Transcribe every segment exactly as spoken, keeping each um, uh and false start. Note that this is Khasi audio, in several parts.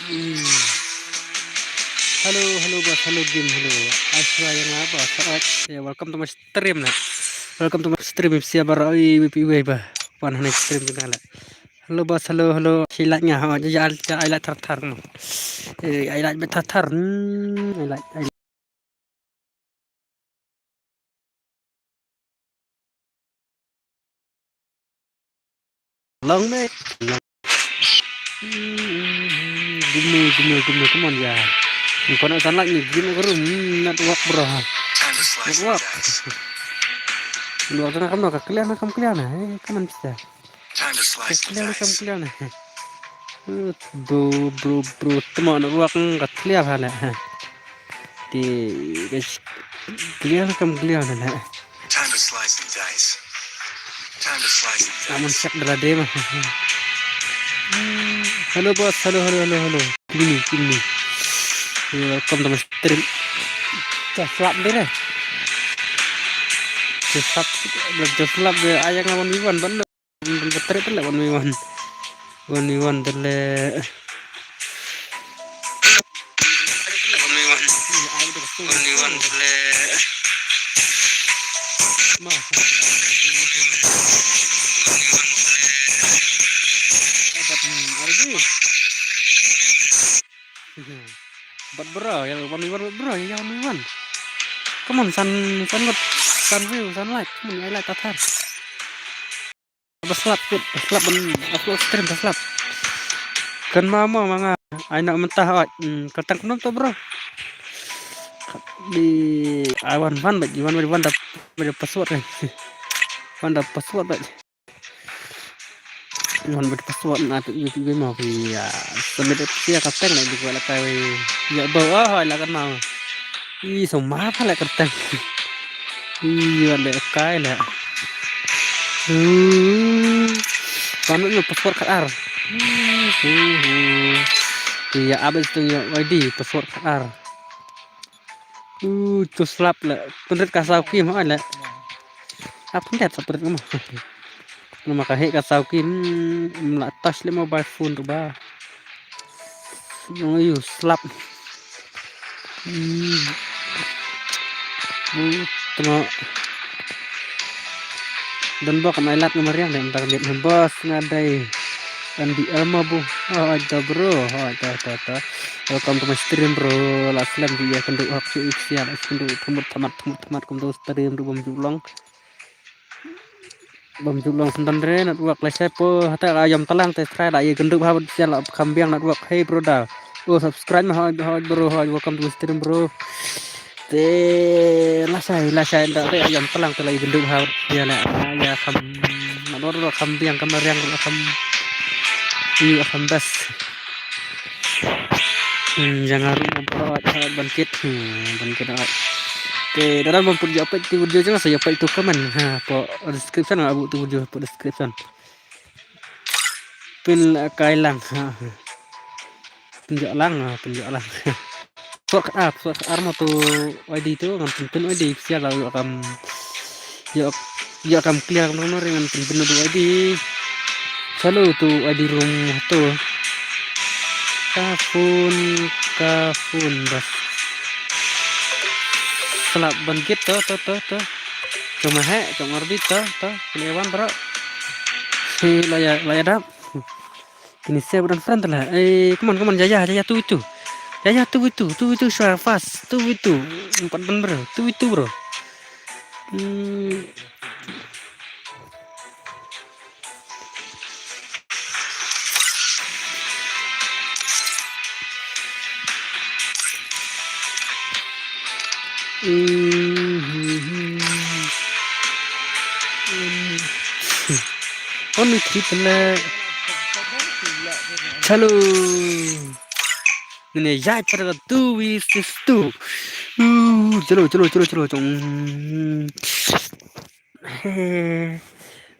Hello, hello, boss, hello, game, hello. Aishwarya nga, boss. Alright, yeah, welcome to my stream na. Welcome to my stream, ipsia bara, oi, wi pi wei ba. Wan hane stream jingala. Hello, boss, hello, hello. Shi like nga, ha, ja, ja, ja, ai like thar thar mo. Eh, ai like ba thar thar. Hmm, ai like, ai like. Long me. Gumno, gumno, gumno, come on ya. Kona san like ni, gumno grum, network bro. Network. Network na kam no, ka clear na kam clear na. Eh, come on, sister. Ka clear na kam clear na. Eh, bro, bro, bro, tama network ka clear ha na. Ti, ka clear na kam clear na. Time to slice and dice. Time to slice and dice. Amun siap dala dema. Hello boss, hello, hello, hello, hello. Kini, kini. Welcome to my stream. Just lap deh. Just lap, just lap deh. Ayang awan iwan ban. Ban betrek tele one v one. One v one tele. One v one tele. Ma. Dapat, hmm, ada di. Bad bro, ya one v one bad bro, ya one v one. Come on, san, san bad, san view, san like, come on, ya like tatar. Ba slap kut, ba slap ban, ba slap stream, ba slap. Kan ma ma ma nga, ai na mentah oi. Hmm, kyrteng kumno to bro? Di ai wan wan ba, wan ba, wan da, ba da password kan. Wan da password ba. Wan ba da password na tu tu ma ya. Sampai dia kyrteng na di kuala kai. Ya ba, ah, la kan ma. Ih, so ma pha la kyrteng. Ih, wan da kai la. Uh, kan no password khat ar. Uh, uh, uh. Iya, abis tu ya I D password khat ar. Uh, tu slap la. Pynrit ka saw kim ha la. Ap pynrit sa pynrit ma. Nama ka heh ka saw kim, mm, la touch le mobile phone tu ba. Nong yu slap. Hmm. Bu tengok. Dan bok na ilat ngamariang deh entar bit bos ngadai. Andi Elma bu. Oh, ada bro. Oh, ada, ada, ada. Welcome to my stream bro. La slem di ya kendu hok si ipsial. Kendu themut themat, themut themat kum tu stream du bam julong. Bam julong sendan re network lashai po hata la yom talang te try la ye gendup ha bad sial la kham biang network. Hey brother. Oh subscribe ma hoi hoi bro hoi welcome to stream bro. Te lashai lashai nda re yom talang te la ye gendup ha bad sial la ya kham network la kham biang kham riang la kham. Yu kham best. Hmm, jangan lupa buat, buat bangkit. Hmm, bangkit buat. Okay, dalam bang put jopek tu video jangan saya put tu comment. Ha, po description lah bu tu video po description. Pin kai lang. Ha. Pin jok lang, ha, pin jok lang. Sok ar, sok ar ma tu I D tu ngan pin pin I D sial lah kam. Yok, yok kam clear no no ngan pin pin tu I D. Chalo tu I D room tu. Ka phone, ka phone bas. Slap ban kit to to to to. Cuma he, cuma orbit to to. Kini wan bro. Si laya laya dap. Kini se budan friend lah. Eh, come on, come on, ya ya ya tu itu. Ya ya tu itu, tu itu shwa fast, tu itu. Empat ban bro, tu itu bro. Hmm. Only triple. Chalo. Nene jai pada tu wi sis tu. Uh, chalo chalo chalo chalo chong.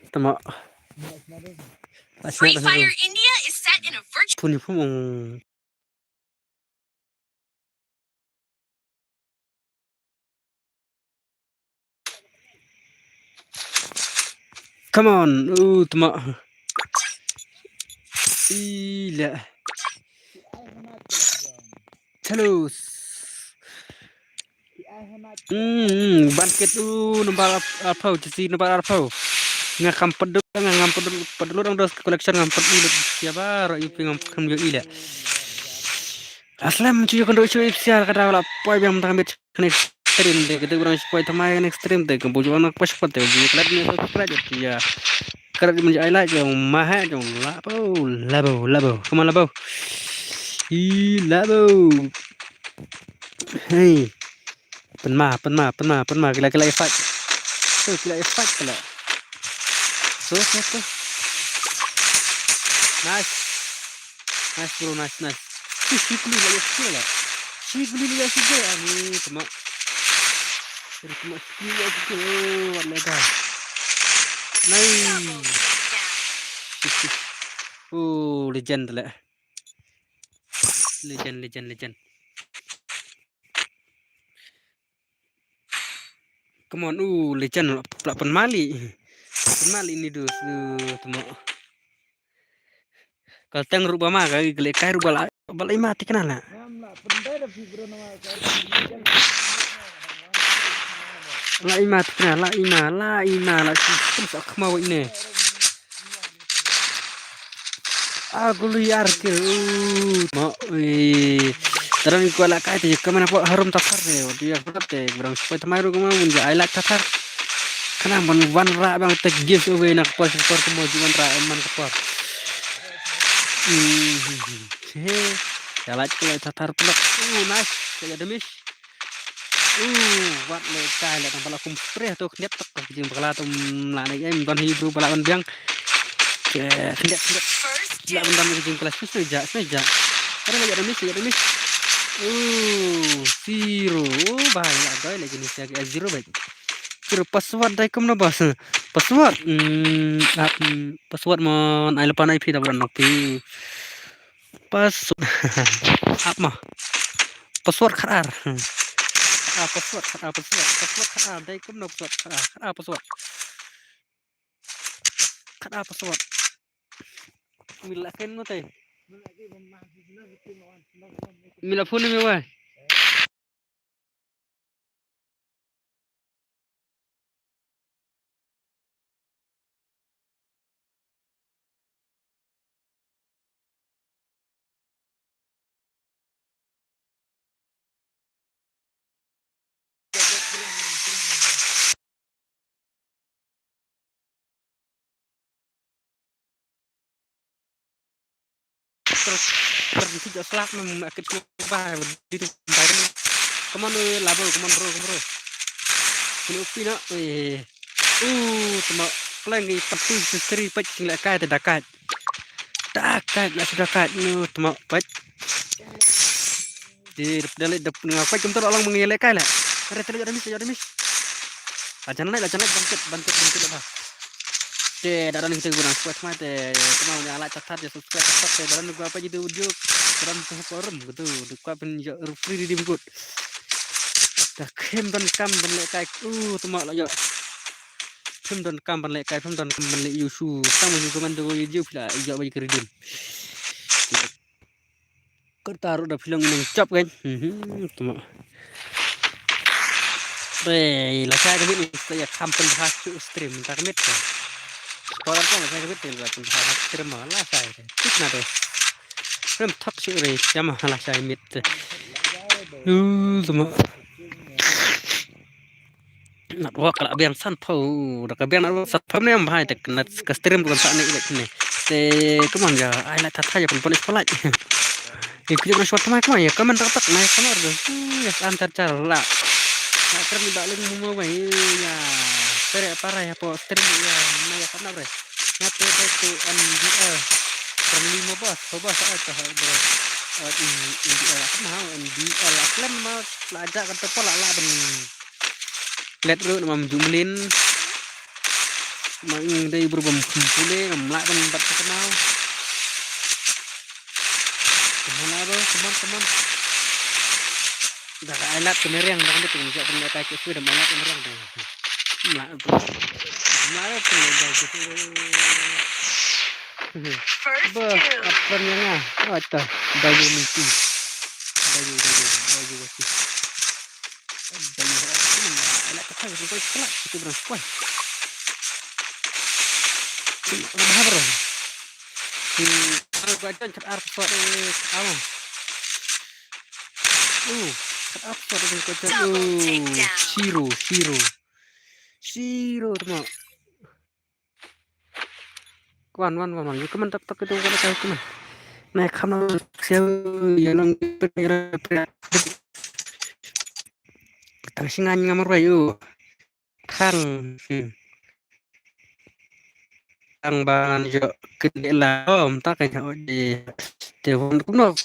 Tama. Free Fire India is set in a virtual. Puni pun. Come on. Uh, tama. Ila. Chalo. Hmm, hmm, ban kit u number arphew, jersey number arphew. Nga kam pat lut, nga ngam pat lut, pat lut ang dos collection ngam pat lut. Siapa ro ipi ngam kam yo ile. Aslem ju kon do shu ip siar ka daw la poi biang tang bit next stream de, kete kurang shu poi thamai next stream de, kembu ju anak pas pat de, ju klat ni subscribe ya. Krat di menjai like jong maha jong labo, labo, labo. Come on labo. I labo. Hey. Pynma, pynma, pynma, pynma. Kila, kila effect. Tu kila effect kila. So, so, so. Nice. Nice bro, nice, nice. Tu shi kuli la ya shi la. Shi kuli la ya shi je. Ani tama. Tama shi kuli la ya shi je. Oh, what the hell. Nice. Oh, legend la. Legend, legend, legend. Come on, uh, legend la pynmali. Pynmali ni dus, uh, tama. Kal teng ruba ma ka gele kai ruba la, ba la ima tikna la. La ima tikna, la ima, la ima, la si pun sa khma wa ine. Agulu yar ke, uh, ma, eh, taran ko la kai te, kamana po harum tathar ne, dia berap te, berang supaya thamai ru kama, mun ja ai lak tathar. Kana man wan ra bang te giveaway na kepor, kepor kemo ji wan ra man kepor. Hmm, he, ya lak ko tathar pelak. Uh, nice, ya demi. Uh, wat le kai le tang pala kum preh tu khniat tak jing pala tu la ne em don hi bru pala ban biang. Ke khniat khniat. La ban dam jing pala sus ne ja, sus ne ja. Ada lagi ada miss, ada miss. Uh, zero. Oh, bahaya doi lagi ni sia zero baik. Zero password dai kum na bas. Password. Hmm, ah, hmm, password mon ai lepan ai phi da ban nok phi. Password. Ap ma. Password khat ar. Hmm. Ah, password khat ar, password. Password khat ar. Dai kum na password khat ar. Khat ar password. Khat ar password. Mi la ken no te. Mi la phone mi wai. Terus terus sih slak mem akit ba di tu bayar ni. Come on, eh, labo, come on, bro, come on, bro. Kini upi na, eh. Uh, tama kleng i patu seseri pek sing lekai te dakai. Dakai, la sudah kai, nu tama pek. Di dep dale dep nga kai kum tu long mengelek kai la. Are tele ada mis, ada mis. Lajan lai, lajan lai bangkit, bangkit, bangkit lah. Te daran kita guna subscribe mai te, kemau nya like, subscribe, subscribe, subscribe te daran gua apa gitu video. Daran tu forum gitu. Dukwa pun free redeem code. Dah kem dan kam ban lek kai. Uh, tama la yo. Phim don kam ban leh kai, phim don kam ban leh yu shu. Tang ma yu comment do yu ju phi la yu ba yu kri dim. Kata ruh da phi long nang chop kan. Mhm, tama. Re, la sa ka bit ni sa ya kam pynbha shu stream ta ka mit ka. Koran ko la sa ka bit la pynbha stream ma la sa ka. Tik na de. Rem thak shu re, ya ma la sa mit. Uh, tama. Network ka la biang san phew, da ka biang network san phew ne em bhai, te ka stream ka sa ne ilek ne. Te kumon ja ai la that ya pun pun is polite. Ye kujak na short mai kumon ya comment tak tak na comment de. Ya san char char la. Na kren ba ling mu mo bai ya. Pere para ya po stream ya na ya kana bre. Na te te tu N B L. Kren ni mo bos, mo bos ai ta ha bre. N B L ma N B L klem ma la ja ka te po la la ben. Let ruh namar jumlin. Ma ing dei bru bam kumpule ngam lah ban bat ka kenal. Come on lah bro, come on, come on. Dah ka alat ke mereng dah kan tu jak kan alat ke sudah alat ke mereng dah. Lah bro. Lah bro. First kill. Apa yang ah? Oh, itu. Bayu mimpi. Dai yu, dai yu, dai yu, dai yu. Dai yu, dai yu, dai yu. Ala ka thang, rung kai sekolah, itu berang sekolah. Ini, ada mahal berang. Hmm, ada gua aja kat ar pesawat, eh, kat ar. Uh, kat ar pesawat, ada gua aja. Double takedown. Uh, Shiro, Shiro. Shiro, teman. Wan, wan, wan, wan. Ïa ka man tak tak itu wan ka ka man. Nai kham na siau ïa long pera pera. Tang singan ngam rwai u. Tang. Hmm. Tang ban jo kene la om tak nya odi. Te wan kumno.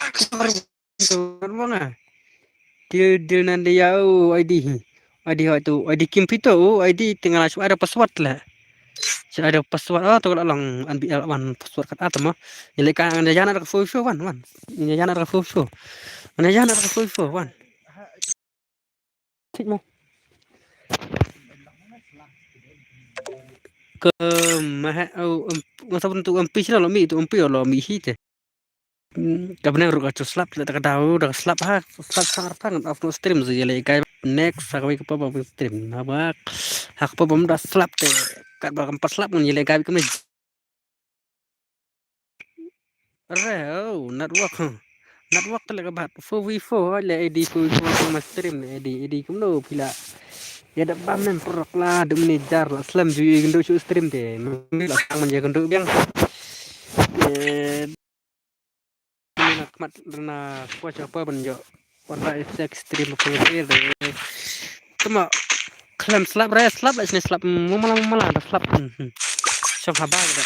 Wan nga. Dil dil nan dia u I D. I D hoi tu, I D kim pito u, I D tinggal shu ada password la. Shu ada password, oh tu la long N B L wan password kat atam. Ni le ka ne jana ka fo fo wan wan. Ni jana ka fo fo. Ni jana ka fo fo wan. Tik mo. Ke mah au ngasa pun tu M P sila lo mi tu M P lo mi hi te. Hmm, ka bneng ruh ka ju slap, leh da ka daw da ka slap ha, slap sang artang, off no stream zi leh kai next ha kawei ka pop up stream. Ha ba ha ka pop up da slap te, kat ba kam pa slap ngi leh kai kam ni. Re, oh, network, huh. Network te leh ka bat, four V four, leh A D four V four, ma stream, A D, A D, kumno, pila. Ya da bam nem, prok la, dum ni jar la, slem ju, i kendo chu stream te, la sang man ya kendo biang. Eh, Ni na khmat na kwa cha pa ban jo. Wan ba sex stream ko le de. Tuma khlem slap re slap la sne slap mo mala mo mala da slap. Hmm, hmm. Shong haba da.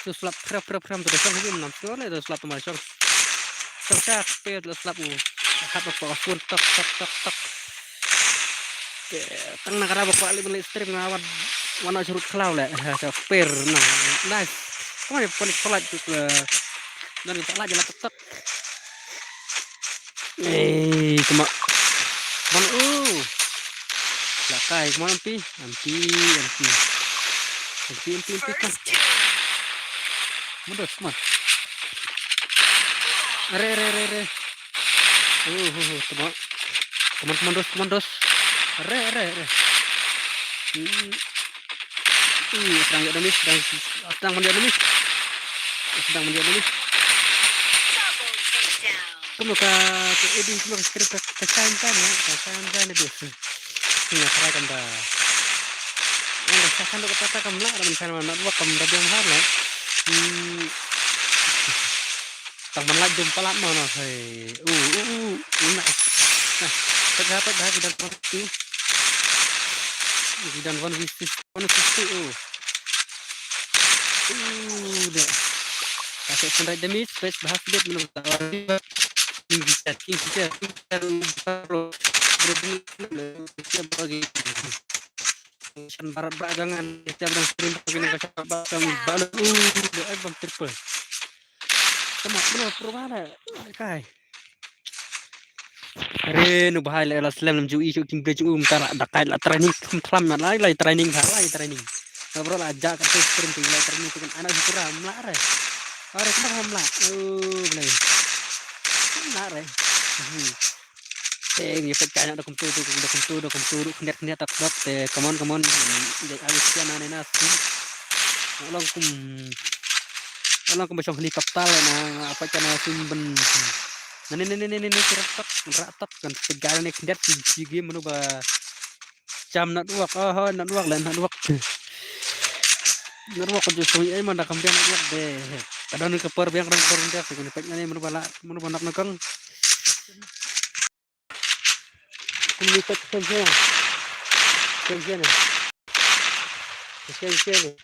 Tu slap prem prem prem tu da shong hajum nam tu le da slap ma shong. Shong cha pe da slap u. Hap ko phone tok tok tok tok. Te, tang na ka raba kwah leh ban leh stream nga wan, wan na churut khlaw leh. Ha, sa per na. Nice. Kemane pon kolaj tu, eh, dan kita lagi lah tek tek. Eh, cuma. Mana, uh. Lakai, kemana, Ampi? Ampi, Ampi. Ampi, Ampi, Ampi, kan. Mundur, come on. Are, are, are, are. Uh, uh, uh, teman. Teman, teman dos, teman dos. Are, are, are. Hmm. Ih, sedang ïa damage, sedang, sedang menjadi damage. Sedang menjadi damage. Kamu ka, ka Edi, kamu ka strip ka, ka Shan Shan ya, ka Shan Shan dia. Ni try kam da. Yang da Shan Shan tu kata kam lah, dah mencari mana buat kam da biang har lah. Hmm. Tang man lait dum palat mo no, hey. Uh, uh, uh, uh, na. Na, peit ha, peit ha, ki don one fifty. Ki don one fifty, one fifty, uh. Uh, da. Ka set sunrise damage, peit ha, peit mano. King Fisher, King Fisher, King Fisher, bro. Bro, bro, bro, bro. Shan barat ba jangan, kita bilang stream, kita bilang kasar ba, kami balu, uh, da, eh, bang triple. Tama, bro, bro, mana? Kai. Are, nu bahai la, la slem lam ju i, ju King Blade ju, um, tara, da kai la training, kum tlam na, la, la training, la, la training. Na bro, la ja ka tu stream tu, la training tu kan, anak hitu ram la, are. Are, kenapa ram la? Oh, boleh. Ram la, are. Hmm. Te ngi peit kai noh da kumtu, da kumtu, da kumtu, da khyndiat, khyndiat, tak, tak, te, come on, come on. Dei ai sia na ne na sim. Long kum, long kum ba shong helicopter na, apa kana sim ben. Na ne, ne, ne, ne, ne, ne, kirak tak, rak tak, kan peit kai ne khyndiat, si, si game mano ba. Jam network, oh, oh, network lah, network. Network ka ju song ai man da kam biang network de. Ka don ka por biang, ka don ka por biang, ka peit ngane mano ba la, mano ba nok na kong. Kuni peit shen shen. Shen shen. Shen shen.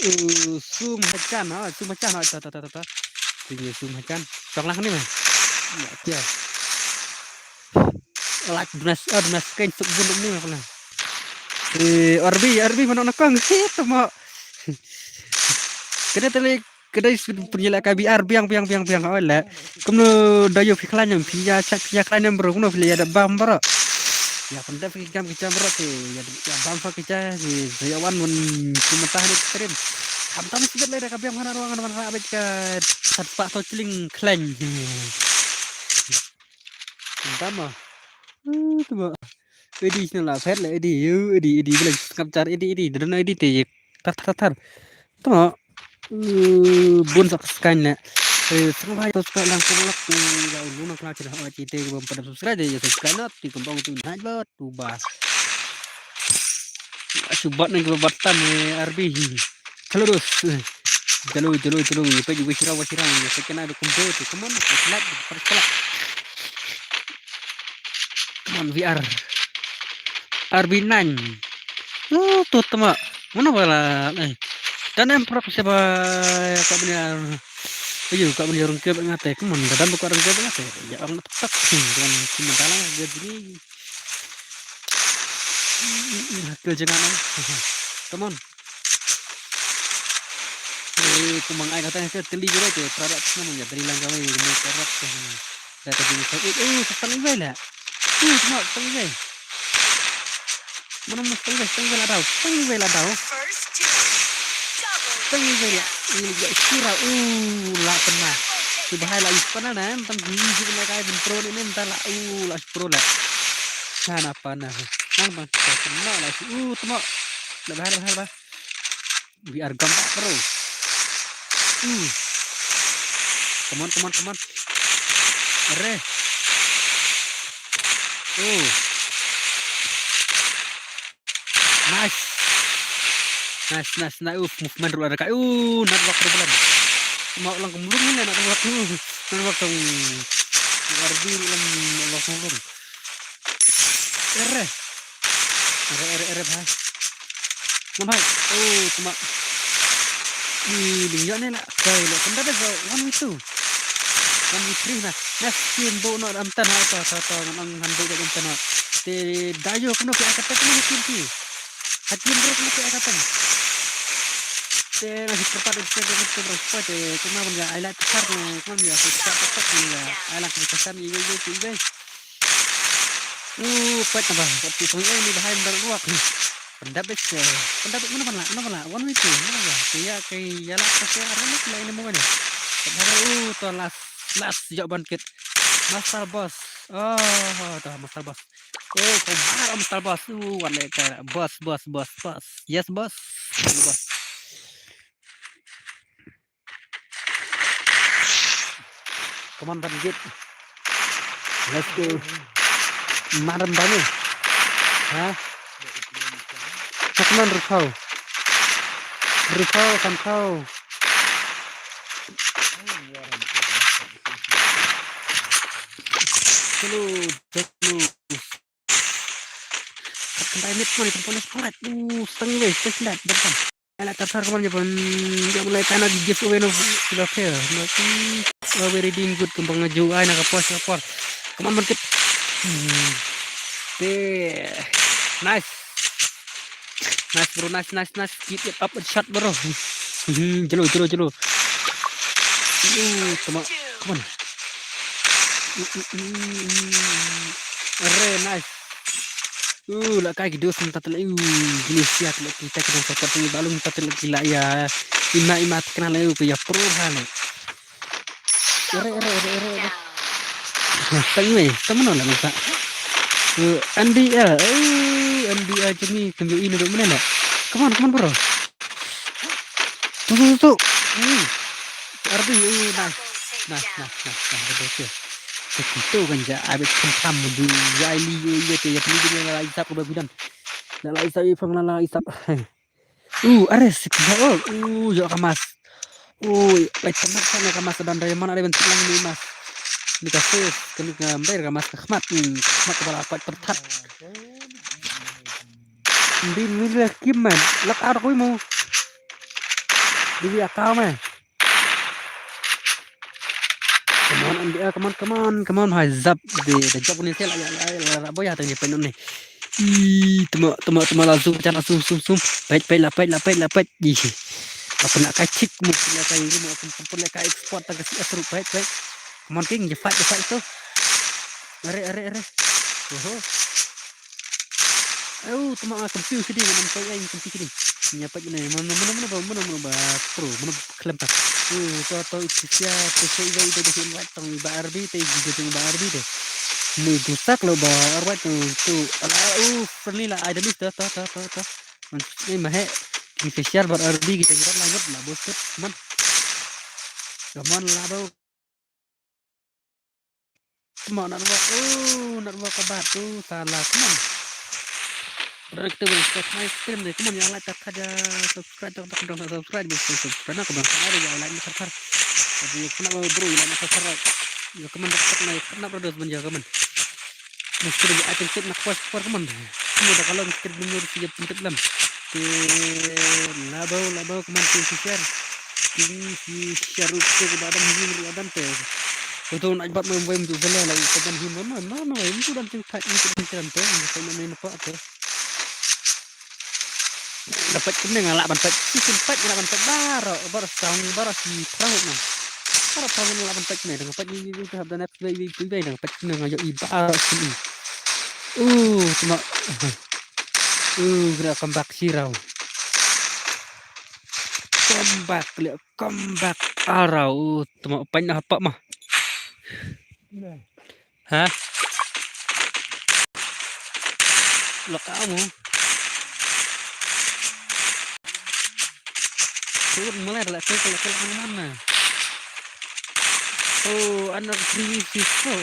Uh, sum hajan, ha, sum hajan, ha, ta, ta, ta, ta, ta. Sum, sum hajan. Tong lah ni mah. Ya, ya. Lak dunas, ah, dunas kain suk bun ni mah pula. Eh, Arbi, Arbi mana nak kong? He, tama. Kena telik. Ka dei shu pynïaleh ka B R biang, biang, biang, biang, oi leh. Kumno da ïoh phi khlaiñ em, phi ïa shah, phi ïa khlaiñ em bro, kumno phi la ïa da bam bro. Ïa pyndep ki kam ki jam rot te, ïa, ïa bam fa ki jam ki, ïa wan wan ki mynta ha ne stream. Khamtam sibit lei da ka biang hana ruang hana hana abit ka sat pa to chling kleng. Khamtam ma. Uh, tu ma. Edi sna la phet le edi, yu, edi, edi, bilang skap jar edi, edi, da na edi te, tar, tar, tar, tar. Tama, uh, bun sak skan ne. Eh, sang bai to skan lang ko lak, eh, ya ulu nang kena cerah wa cite ke bam pada subscribe, ya subscribe na, ti kembang tu naik ba, tu ba. Subat nang ke batam, eh, R B. Halo dos. Jalo, jalo, jalo, ya pe juga sirau, sirau, ya pe kena ada kumpul tu, come on, like, pada selak. Come on, V R. R B nine. Oh, tu tama. Mana bala? Eh. Dan em prap siapa ka bani. Ayo, ka bani rungke ngate. Come on, dan buka rungke ngate. Ya ang tak. Dengan cuma dalam dia sini. Ke jangan. Come on. Eh, kumang ai kata ke teli juga ke. Terhadap nama ya teli lang kami. Mau terap ke. Dah tadi. Eh, eh, setengah ibai lah. Eh, tengok, setengah ibai. Mana mana setengah ibai, setengah ibai lah tau. Setengah ibai lah tau. Setengah ibai lah. Ini juga sirau. Uh, lah pernah. Subahai lah is pernah nah. Tentang gigi sih pernah kai bintro ni ni entah lah. Uh, lah pro lah. Sana apa nah. Nang bang. Kena lah. Uh, tengok. Lah bahar, bahar, bahar. V R gambar bro. Hmm. Come on, come on, come on. Are. Oh. Nice. Nice, nice, nice. Uf, movement ruh ada kai. Uh, network problem. Mau lang kemlung ni network tu. Network tu. Luar biasa lang network kemlung. Ere. Ere, ere, ere, bhai. Ngan bhai. Oh, tama. Ih, ling ïa ne la. Kai la, pynda da one v two. One v three na. Na skin bo no am tan ha ta, ta, ta, ngan ang han bo da am tan ha. Te da yo kno ki akata kno ki ki. Hakim bro kno ki akata. Te na ki perpat de skin bro ko bro. Te kno ban ya ai la ta kar ne, kno ya ko ta ta ta ya. Ai la ki ta san i i i. Uh, pet tambah. Pet tu song eh ni bahai mendar luak ni. Pendap bek ke. Pendap bek mana pala? Mana pala? One way tu. Mana pala? Kaya kaya la kaya arah ni kena ini mau ni. Pendap uh tu last last jok ban kit. Master boss. Oh, tu master boss. Oh, kau marah master boss. Uh, wan le kaya boss boss boss boss. Yes boss. Yes, boss. Come on, Bandit. Let's go. Maram bani. Ha? Sakman rukau. Rukau, samkau. Chalo, chalo. Kat kentai mit mani, tempat ni surat. Uh, setengah weh, setengah silat, depan. Ala tafsar kaman japan. Jom mulai kana di giveaway no. Sila fair. No. Oh, very doing good kembang aju ai na kapos kapor. Kaman market. Hmm. Te. Nice. Nice bro, nice, nice, nice. Keep it up and shot bro. Hmm, jelo, jelo, jelo. Uh, tama. Come on. Uh, uh, uh, uh. Arre, nice. Uh, la kai ki dos mynta te la, uh, gini siat la kita kita support ni balung mynta te la kila ya. Ima ima te kena la, uh, ya pro ha la. Ere ere ere ere ere. Tang me, temen la mynta. Uh, N D L, uh, N D L jeni tengok ini dok mana la. Come on, come on bro. Tu tu tu tu. Uh. Ardi, uh, nice. Nice, nice, nice, nice. Betul tu. Kita kan ja abis khampam du ya ili ya ya te ya pili dia la isap ke bagudan. La la isap ipang la la isap. Uh, are sik ya oh. Uh, ya kamas. Uh, lai tamak sana kamas dan diamond ada bentuk lang ni mas. Ni ka face, kani ka mbai kamas ka khmat. Hmm, khmat ka bala pat pertat. Ndi ni le kim man. Lak ar koi mo. Di ya ka man. Come on, Andy, ah, come on, come on, come on, hai zap de, de zap ni sel, ya, ya, ya, ya, boy, ya, tang ni pen ni. Ih, tama, tama, tama, la zoom, la zoom, zoom, zoom. Pait, pait, la pait, la pait, la pait. Ih. Apa nak kai chick mu, la kai mu, apa nak kai export tak kasi asru pait, pait. Come on, king, je fight, je fight tu. Are, are, are. Oho. Au, tama, ah, confuse ding, ngam tei ai confuse ding. Ïa pat ne, mano, mano, mano ba, mano, mano ba pro, mano khlem pat. Uh, to, to, sia, to, sia, iba, iba, iba, iba, tong iba R B te, iba, iba, iba R B te. Ni gusak lo ba, arwat tu, tu, ala, uh, friendly la, ai, demi, to, to, to, to, to. Man, ni mahe, ni special ba R B kita, kita lanjut la, bos, man. Come on, la, bos. Come on, network. Oh, network ka bat. Oh, salah. Come on. Bro, kita boleh stop my stream deh. Come on, ïa like, tak ada subscribe, tak ada subscribe, subscribe, subscribe. Nah, kebang ada ïa like, tak ada. Tapi kena bro, ïa like, tak ada. Ïa kemana, tak ada, kena bro, dos menjaga men. Mesti ada item tip nak kuas kuar kemana. Semua dah kalau mesti ada menurut siap untuk dalam. Ke labo, labo, kemana sih share. Ki, ki sharu ke ba dang hi ru adam te. Ko to na bat mem wem tu bele la ko ban hi mem mem mem wem tu dan ting thai ni tu dan te ni ko mem ne pa te. Dapat kene ngala ban pat. Ki sim pat ngala ban pat baro baro sang baro si perahu na. Baro perahu ngala ban pat ne dengan pat ni ni tu hab dan ap wei wei wei dengan pat kene ngayo i baro si. Uh, cuma uh, gerak kembak sirau. Kembak le Come back arrow. Tama pain na hapa mah. Ha? Lok kamu. Turun mulai lah ke kalau kalau mana. Oh, anak three v four.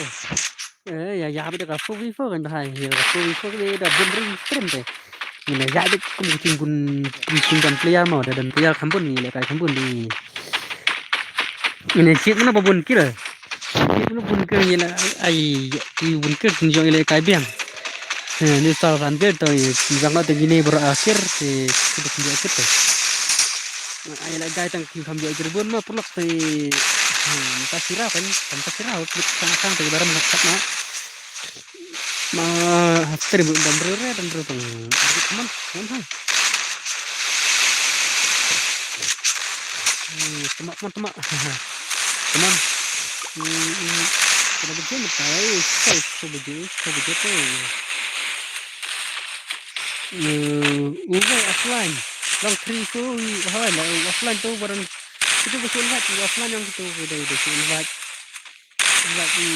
Eh, ya ya bida ka four v four kan bahai. Ya ka four v four ke da bun ring sprint te. Ni na ya dik kum kum kum kum kum dan player mo da dan player kham bun ni le kai kham bun ni. Ni chit mana ba bun kira. Chit mana bun kira ni la ai i bun kira ni jong ile kai biang. Eh, ni sal ran kira to ni jong la te ni bro akhir te. Ai la gai tang ki kham jo kir bun ma pulak te. Hmm, ta sira kan, kan ta sira hot bit kan kan te baram hot kat ma. Ma hafter bu dam re re dam re tang. Argut man, man ha. Hmm, temak man temak. Teman. Hmm, hmm. Kena beje mata. Eh, sai so beje, so beje te. Eh, ubai offline. Long three tu, wi, hoi, long offline tu barang. Itu besi invite, offline yang itu, udah, udah besi invite. Invite ni.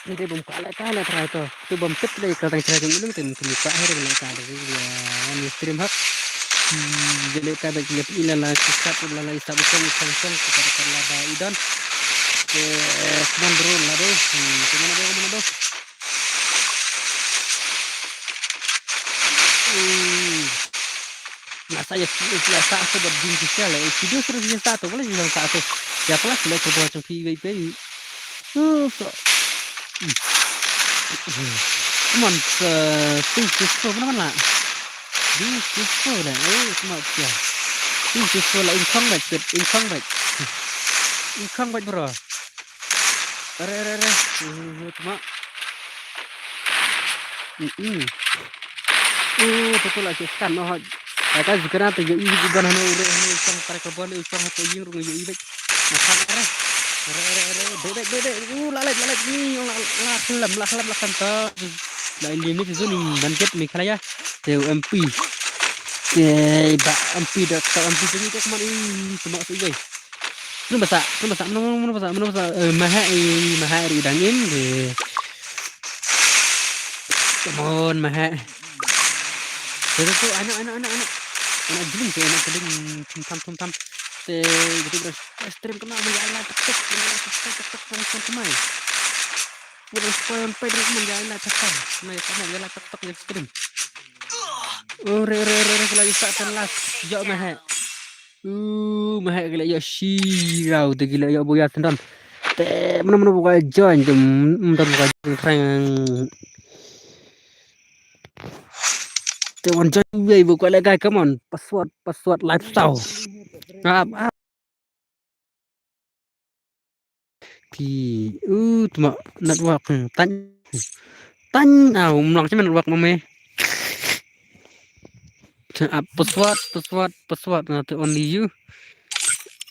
Ni dia bom kala kala try tu. Tu bom tip lagi kalau try tu minum tu mungkin buka hari ni kala tu dia ni stream hak. Hmm, jadi kala dia ila la sisat ila la isap isang isap isap kita akan laba idan. Eh, cuman bro, lado. Hmm, cuman lado, cuman lado. Hmm. Nga sa ya, ya sa aku buat gym sosial ya. Video seru dia sa tu, boleh bilang sa tu. Ya, apa lah, sila kerja macam P W P. Uh, so. Hmm. Come on, uh, things to show, mana mana. Things to show dah. Eh, cuma dia. Things to show lah, income baik, income baik. Income baik, bro. Are, are, are. Uh, cuma. Mm-mm. Uh, betul lah, scan noh. Kata juga nanti ya, ini juga hano ure hano usang para kebon usang hatu ying rung ya ibek. Nah, are. Are, are, are. Bebek, bebek. Uh, lalai, lalai. Ni, la, la, kelam, la, kelam, la, kelam. La, ini ni tu ni, Banjet Meghalaya. Te M P. Te, ba, M P dah, M P tu ni tu kemana? Ih, cuma tu, guys. Mano ba sah, mano ba sah, mano, mano ba sah, mano ba sah, eh, mahak, eh, mahak ri dang im, eh. Come on, mahak. Tu, tu, tu, anak, anak, anak, anak. Anak jeling tu, anak jeling, thum tham, thum tham. Te, gitu, bro. Eh, stream kena, manja, anak, tek, tek, manja, tek, tek, tek, tek, tek, tek, tek, tek, tek. Udah spoil sampai, bro, manja, anak, tek, tek. Nah, ya, sama, ya, tek, tek, ya, stream. Ore, ore, ore, ore, lagi sah, ten last. Jauh, mahak. Uh, mahak gila ïa shi rau te gila ïa boya tendon. Te mano mano buka join te mano buka join krang. Te wan join wei buka le guys, come on. Password, password live show. Ap ap. Ki, uh, tuma network, hmm, tang, tang, ah, um, lang cuma network mame. Ap, password, password, password, na tu only you.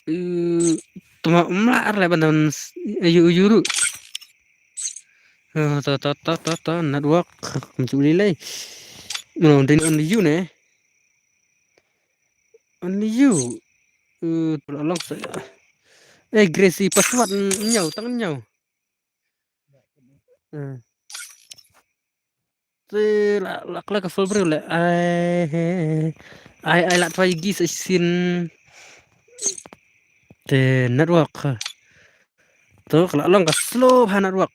Uh, tuma, um, la, ar, le, bandan, s-, you, you, ru. Eh, to, to, to, to, to, network. Kum ju lei lei. No, din only you ne. Only you. Eh, to la long sa. Eh, Gracie, password, mm, ñiew, tang ñiew. Eh. Te la, la, la ka full bro le. Ai, ai, ai, la try gi sa shisien. Te network. To ka la long ka slow ha network.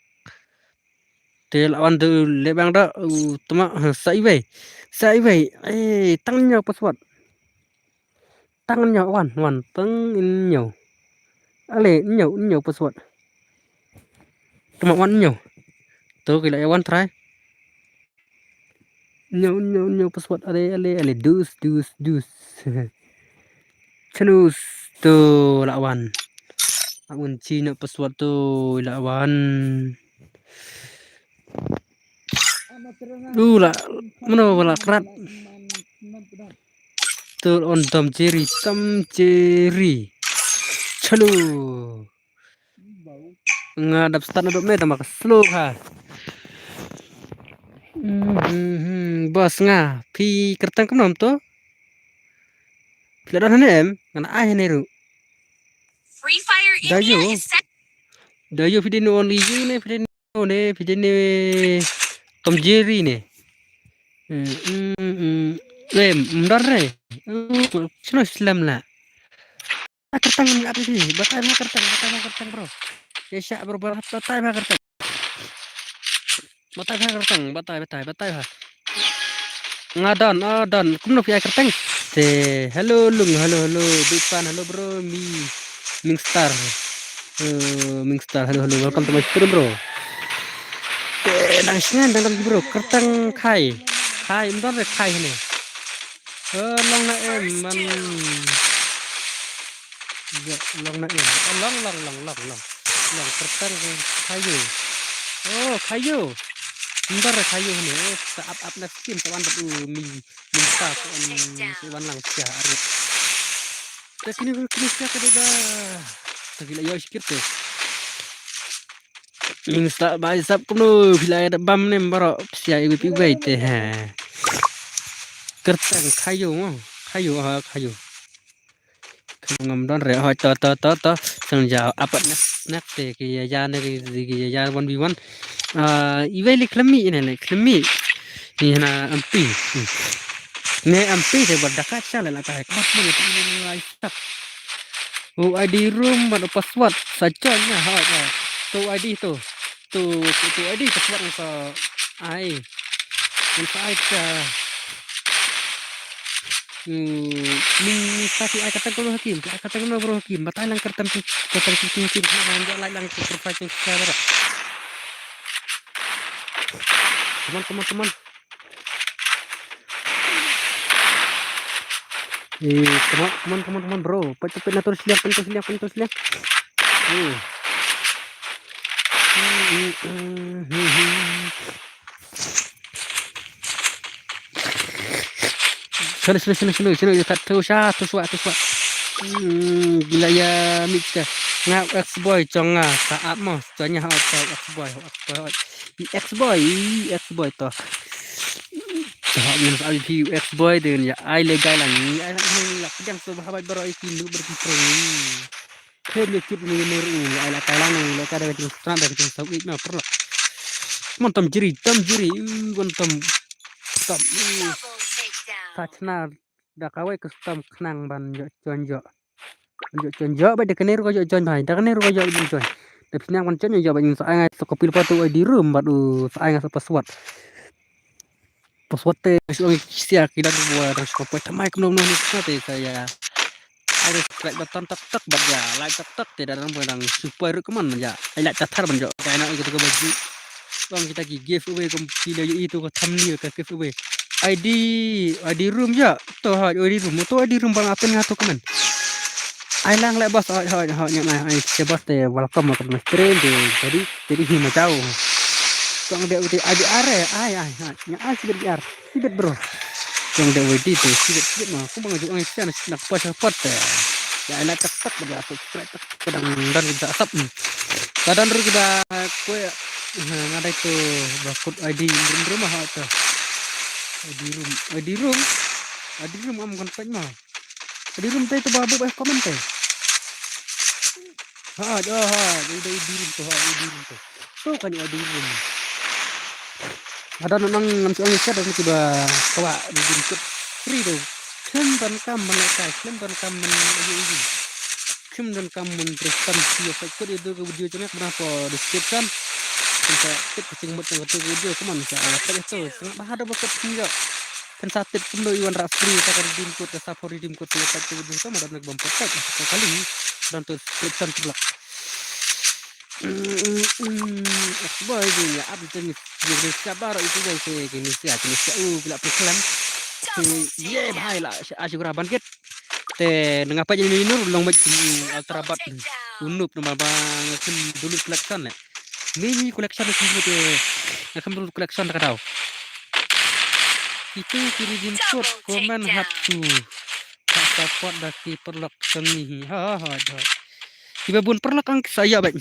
Te la wan de le bang da, u, tama, ha, sa iwei. Sa iwei. Eh, tang ñiew password. Tang ñiew wan, wan, tang ñiew. Ale, ñiew, ñiew password. Tama wan ñiew. To ki la wan try. Ñiew, ñiew, ñiew password. Ale, ale, ale, dus, dus, dus. Chenus to la wan. Amun chi ñiew password to la wan. U la, mano wala krat. To on Tom Jerry, Tom Jerry. Chalo. Nga dap start na dok me tama ka slow ha. Mhm, bos nga. Phi kyrteng kumno to? Phi la don hane em? Nga na ai hane ru. Free Fire Da India yo. Is set. Da yo phi dei no only you ne phi dei no ne phi dei ne Tom Jerry ne. Hmm, hmm, hmm. Em, mdar re. Hmm, chno slem la. Ah, kyrteng ni ap isi. Batai ma kyrteng, batai ma kyrteng bro. Ya sya bro, bro, batai ma kyrteng. Batai ma kyrteng, batai, batai, batai ma. Nga don, ah, don. Kumno phi ai kyrteng? Te, hello Lung, hello, hello. Big fan, hello bro. Mi, Mingstar. Eh, Mingstar, hello, hello. Welcome to my stream bro. Te, nang sngewdang dang bro. Kyrteng Khai. Khai, mdon re Khai hne. Eh, long na em man. Ya, long na em. Oh, long, long, long, long, long. Long kyrteng Khayu. Oh, Khayu. Mdar Khayu ni. Oh, sa ap ap na skin sa wan bad u mi minta sa wan sa wan lang sia arit. Ta kini kini sia ka da. Ta kila yo sikit te. Ning sa bai sap kumno phi la da bam nem baro psia iwei pi wei te ha. Kyrteng Khayu mo. Khayu ha Khayu. Khayu ngam don re ho to to to to. Sang ja apat nak nak te ki ya ja ne ki ki ya ja one v one. Ah, iwei li khlem mih ne le khlem mih. Ni hana ampi. Hmm. Ne ampi te bad dakat sha le la ka hek mat mo ne ti ne lai sap. U I D room bad u password sa join ïa ha, ha. Tu I D tu. Tu, tu, tu I D password ngan sa ai. Ngan sa ai ka. Hmm, ni sa ki ai kata ko Hakim, ki ai kata ko bro Hakim. Batai lang kata tu, kata tu tu Hakim. Ngan ja lai lang tu profile tu sa bara. Come on, come on, come on. Eh, come on, come on, come on, come on, bro. Pait, pait, pait, na terus liang, pait, terus liang, pait, terus liang. Hmm. Sini, sini, sini, sini, sini, kat tu sha, tu swa, tu swa. Hmm, gila ya mix ka. Nga ex boy chong nga sa ap mo, chong nya ha ex boy, ex boy, ex boy, ex boy to. Sa ha ngin sa ap phi ex boy de ya ai le gai lang ni ai lang ni la pdiang so ba ha bai baro ai phi nu ber phi pro ni. Khem ya kit ni ne ru ya ai la kai lang ni la ka da ka jing stra da ka jing sa wik na pro. Mon tam jiri, tam jiri, u gon tam. Tam. Sa chna da ka wai ka tam khnang ban jo chon jo. Jo chon jo ba da ka ne ru ka jo chon bai, da ka ne ru ka jo chon. Da phi nang ban chon jo ba jing sa ai ngai sa ka pil pa tu I D room ba tu sa ai ngai sa password. Password te shu ong sia ki dan buat dan shu poi thamai kumno kumno ni sa te sa ya. Ai subscribe button tak tak bad ya like tak tak te dan buat dan shu poi ruk man ya. Ai like tak thar ban jo. Kai na ikut ke baju. Bang kita ki giveaway kum pila yu itu ke thumbnail ke giveaway. I D, I D room ya. To ha I D room. To I D room bang apen ngatu kemen. Ai lang le bos, hoi hoi hoi nya nai ai che bos te welcome welcome to my stream te jadi jadi hi ma chau. Kong de uti ai ar ai ai ai nya ai sibit ar sibit bro. Kong de uti te sibit sibit ma ku bang ju ai sia nak pas pot te. Ya ai la tak tak ba subscribe tak kadang dan kita asap. Kadang ru kita kue Ha, nga dei tu ba kut I D room room ha tu. I D room, I D room. I D room am kan pek ma. I D room te tu ba bu ba comment te. Ha, ha, ha, dei dei I D room tu ha, I D room tu. Tu kan I D room. Ada nang ngam song set ada tiba kawa di room kut. Free tu. Khlem ban kam man ka, khlem ban kam man ayu ayu. Kim don kam mun terus kan si ya sakut itu ke video channel kena ko description. Kita tip kecing mut yang itu video teman sa apa itu sangat bahada bakut singa. Kan sa tip kumdo iwan rap free ta ka redeem code ka sa for redeem code ya tak tu video sama dan bom protect sekali dan tu description tu lah. Boy ni ya abis ni dia siapa itu guys ini siapa ini siapa u bila pelan. Ye bhai la asyik raban kit. Te nanga pa jeni nur long mek ultra bat. Unup nama ba ngam dulu collection le. Ni collection ni te ngam dulu collection ka dau. Itu kiri jin kot komen hap tu. Tak support da ki perlok seni. Ha ha ha. Kiba bun perlok ang saya baik.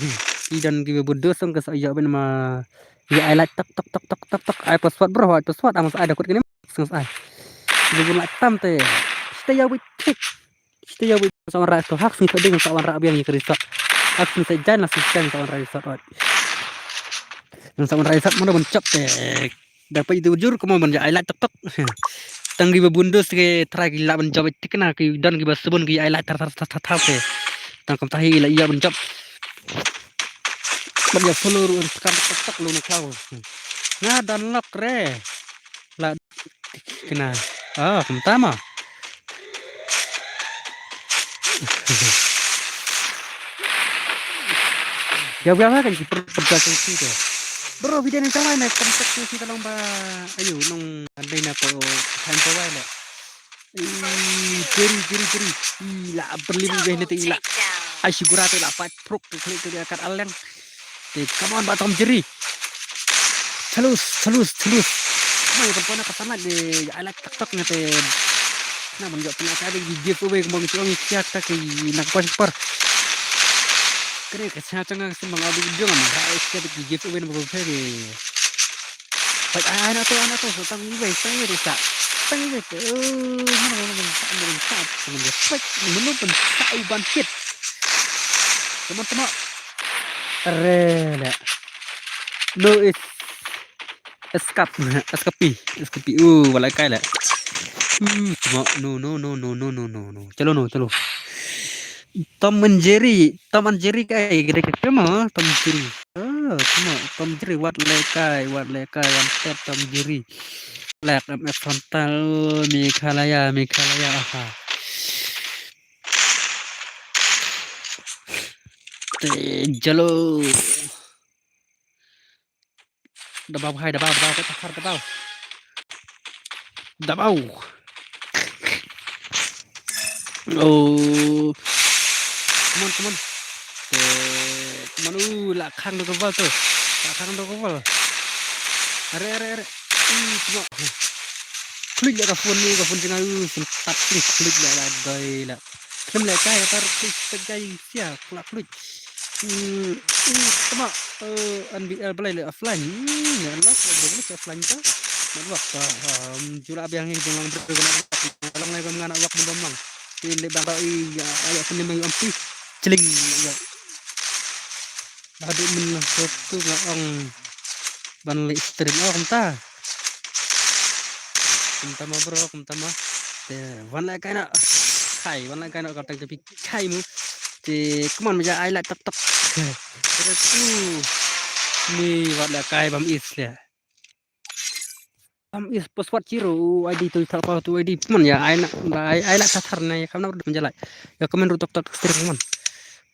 Idan kiba bun dos ang saya baik nama. Ya ai like tok tok tok tok tok tok ai password bro ai password ang sa ada kot kini. Seng sa ai. Kiba bun like tam te. Stay away tik. Kita ya wei sa wan ra to hak sing sa ding sa wan ra biang ya kri sa. Hak sing sa jan la sing sa wan ra sa ot. Nang sa wan ra sa mana ban chap te. Dapat itu jur kuma ban ja ai lak tok tok. Tang ki ba bundus ke try ki la ban jawab tikna ki don ki ba sebun ki ai lak tar tar tar tar tar ke. Tang kam tahi la iya ban jawab. Ban ya follow ru kan tok tok lu na klau. Nga don lok re. La kena. Ah, kumta ma. Ya biasa kan ki per perda kan si ke. Bro, video ni tawai na kan tak si tolong ba. Ayo nong andai na ko time tawai le. Ih, jeri jeri jeri. Ih, la berlim deh nanti la. Ai sigura te la pat prok ke klik ke dia kat aleng. Te come on ba tom jeri. Chalus chalus chalus. Mai pon pon ka sanat de ai lak tak tak ne te. Na ban jok pena ka de giveaway kembang chuang kiat ka ki nak pas par. Kene ka cha chang ka sembang adu jong ma ai kiat ki giveaway na ba pe de. Pai ai na to ai na to tang iwei tang iwei de sa. Tang iwei te. Mana mana mana sa mana sa mana sa mana sa uban kit. Teman-teman. Are le. No is escape escape escape uh wala kai le. Hmm, no no no no no no no no. Chalo no chalo. Tom and Jerry, Tom and Jerry kai gede ke ma Tom and Jerry. Ah, cuma Tom and Jerry wat le kai wat le kai one tap Tom and Jerry. Lek M F Frontal Meghalaya Meghalaya aha. Te jalo. Dabau hai dabau dabau tak har dabau. Dabau. Oh. Come on come on. Eh, come on uh la khang do kawal tu. La khang do kawal. Are are are. Ih, come on. Klik ya ka phone ni ka phone jeng ayu. Sempat ni klik ya la doi la. Klik le kai tar klik tek kai sia klik klik. Hmm, hmm, tama eh N B L balai le offline. Hmm, ya Allah, kalau boleh offline tu. Nak buat apa? Um, jula biang ni jangan berguna. Kalau ngai kau nak buat benda mang. Tin le bang kau i ya ayo kena mai ampi. Celing ya. Badu min lah tu nga ong ban le stream oh kumta. Kumta ma bro kumta ma. Te wan le kai na. Kai wan le kai na ka tang japi kai mu. Te come on ma ja ai la tok tok. Terus tu. Ni wan le kai bam is le. Am is password zero I D tu tak apa tu I D pun ya ai nak ai ai lah tatar na ya kam nak menjalai ya komen rutok tak stream man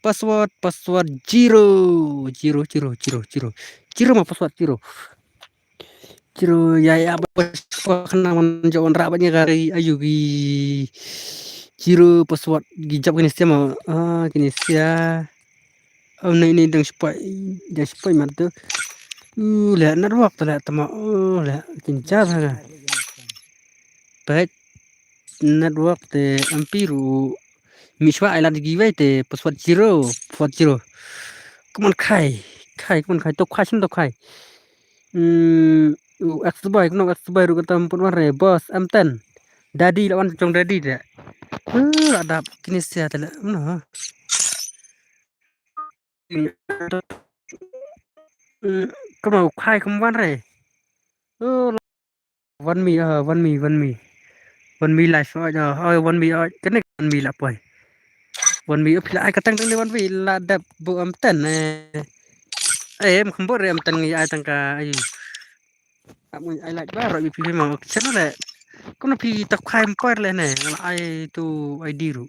password password zero zero zero zero zero zero ma password zero zero ya ya apa kena man jawan rabat nya kari ayu gi zero password gi jap kini sia ma ah kini sia. Oh, nei nei dang sipai dang sipai mat tu. Uh, le network tu le tama. Oh, le kincha sa. Pet network te ampiru. Miswa ai la digi wei te password zero, password zero. Come on kai. Khai, kumno khai, to khai, shen to khai. Hmm, u ex boy, kumno ex boy ruh kata ym pun wan re, boss, em ten. Daddy la wan jong daddy de. Uh, la dap kine sia te le, no. Hmm, kumno khai kum wan re. Uh, Wan mi, ah, wan mi, wan mi. Wan mi live, ah, ah, wan mi, ah, kane wan mi la poi. Wan mi, ah, phi la ai ka tang tang ne wan mi la dep bu am ten, eh. Eh, em khambor re am ten ngi ai tang ka, ai. Am ngi ai like ba ro bi phi ma, channel le. Kono phi ta khai em poi le ne, la ai tu ai diru.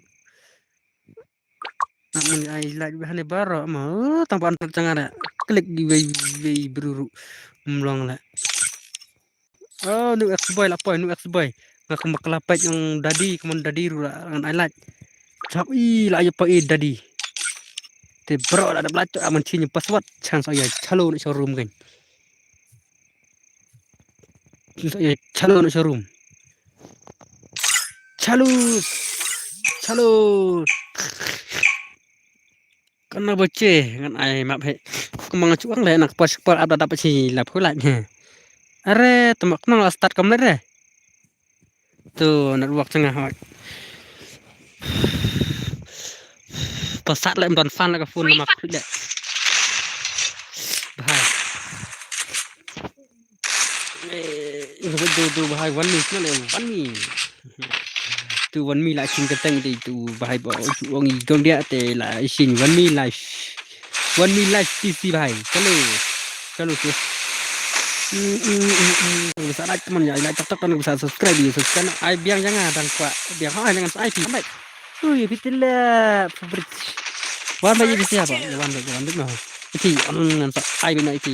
Am ngi ai like ba ne ba ro ma, oh, tang ban changa le. Klik gi wei, wei bruru. Mlong le. Oh, nu ex boy la poi, nu ex boy. Nga kum bakla pek yang daddy, kumon daddy ruh la ngan ai like. Sap i la ayo poi daddy. Te bro la dap like to aman chin password chance ayo chalo na showroom kan. Chance ayo chalo na showroom. Chalo. Chalo. Kana ba che ngan ai map he. Kumang chuang le nak pas par ada dapat si lap hulai he. Are tama kena start kam le re. Tu network tengah hot. Pasat le mdon fan le ka phone nama khuit le. Bahai. Eh, tu tu bahai wan ni sna le wan ni. Tu wan mi la ching ka teng dei tu bahai ba tu ong i gong dia te la isin wan mi live. Wan mi live T C bahai. Chalo. Chalo tu. Hmm, hmm, hmm, hmm. Bisa like teman ya, like tok tok kan bisa subscribe ya, subscribe. Ai biang jangan dang kwa. Biang ha jangan ai ti. Ui, bitte le fabric. Wan ba ya bisa apa? Wan ba wan ba no. Iti anu ngan sa ai ba no iti.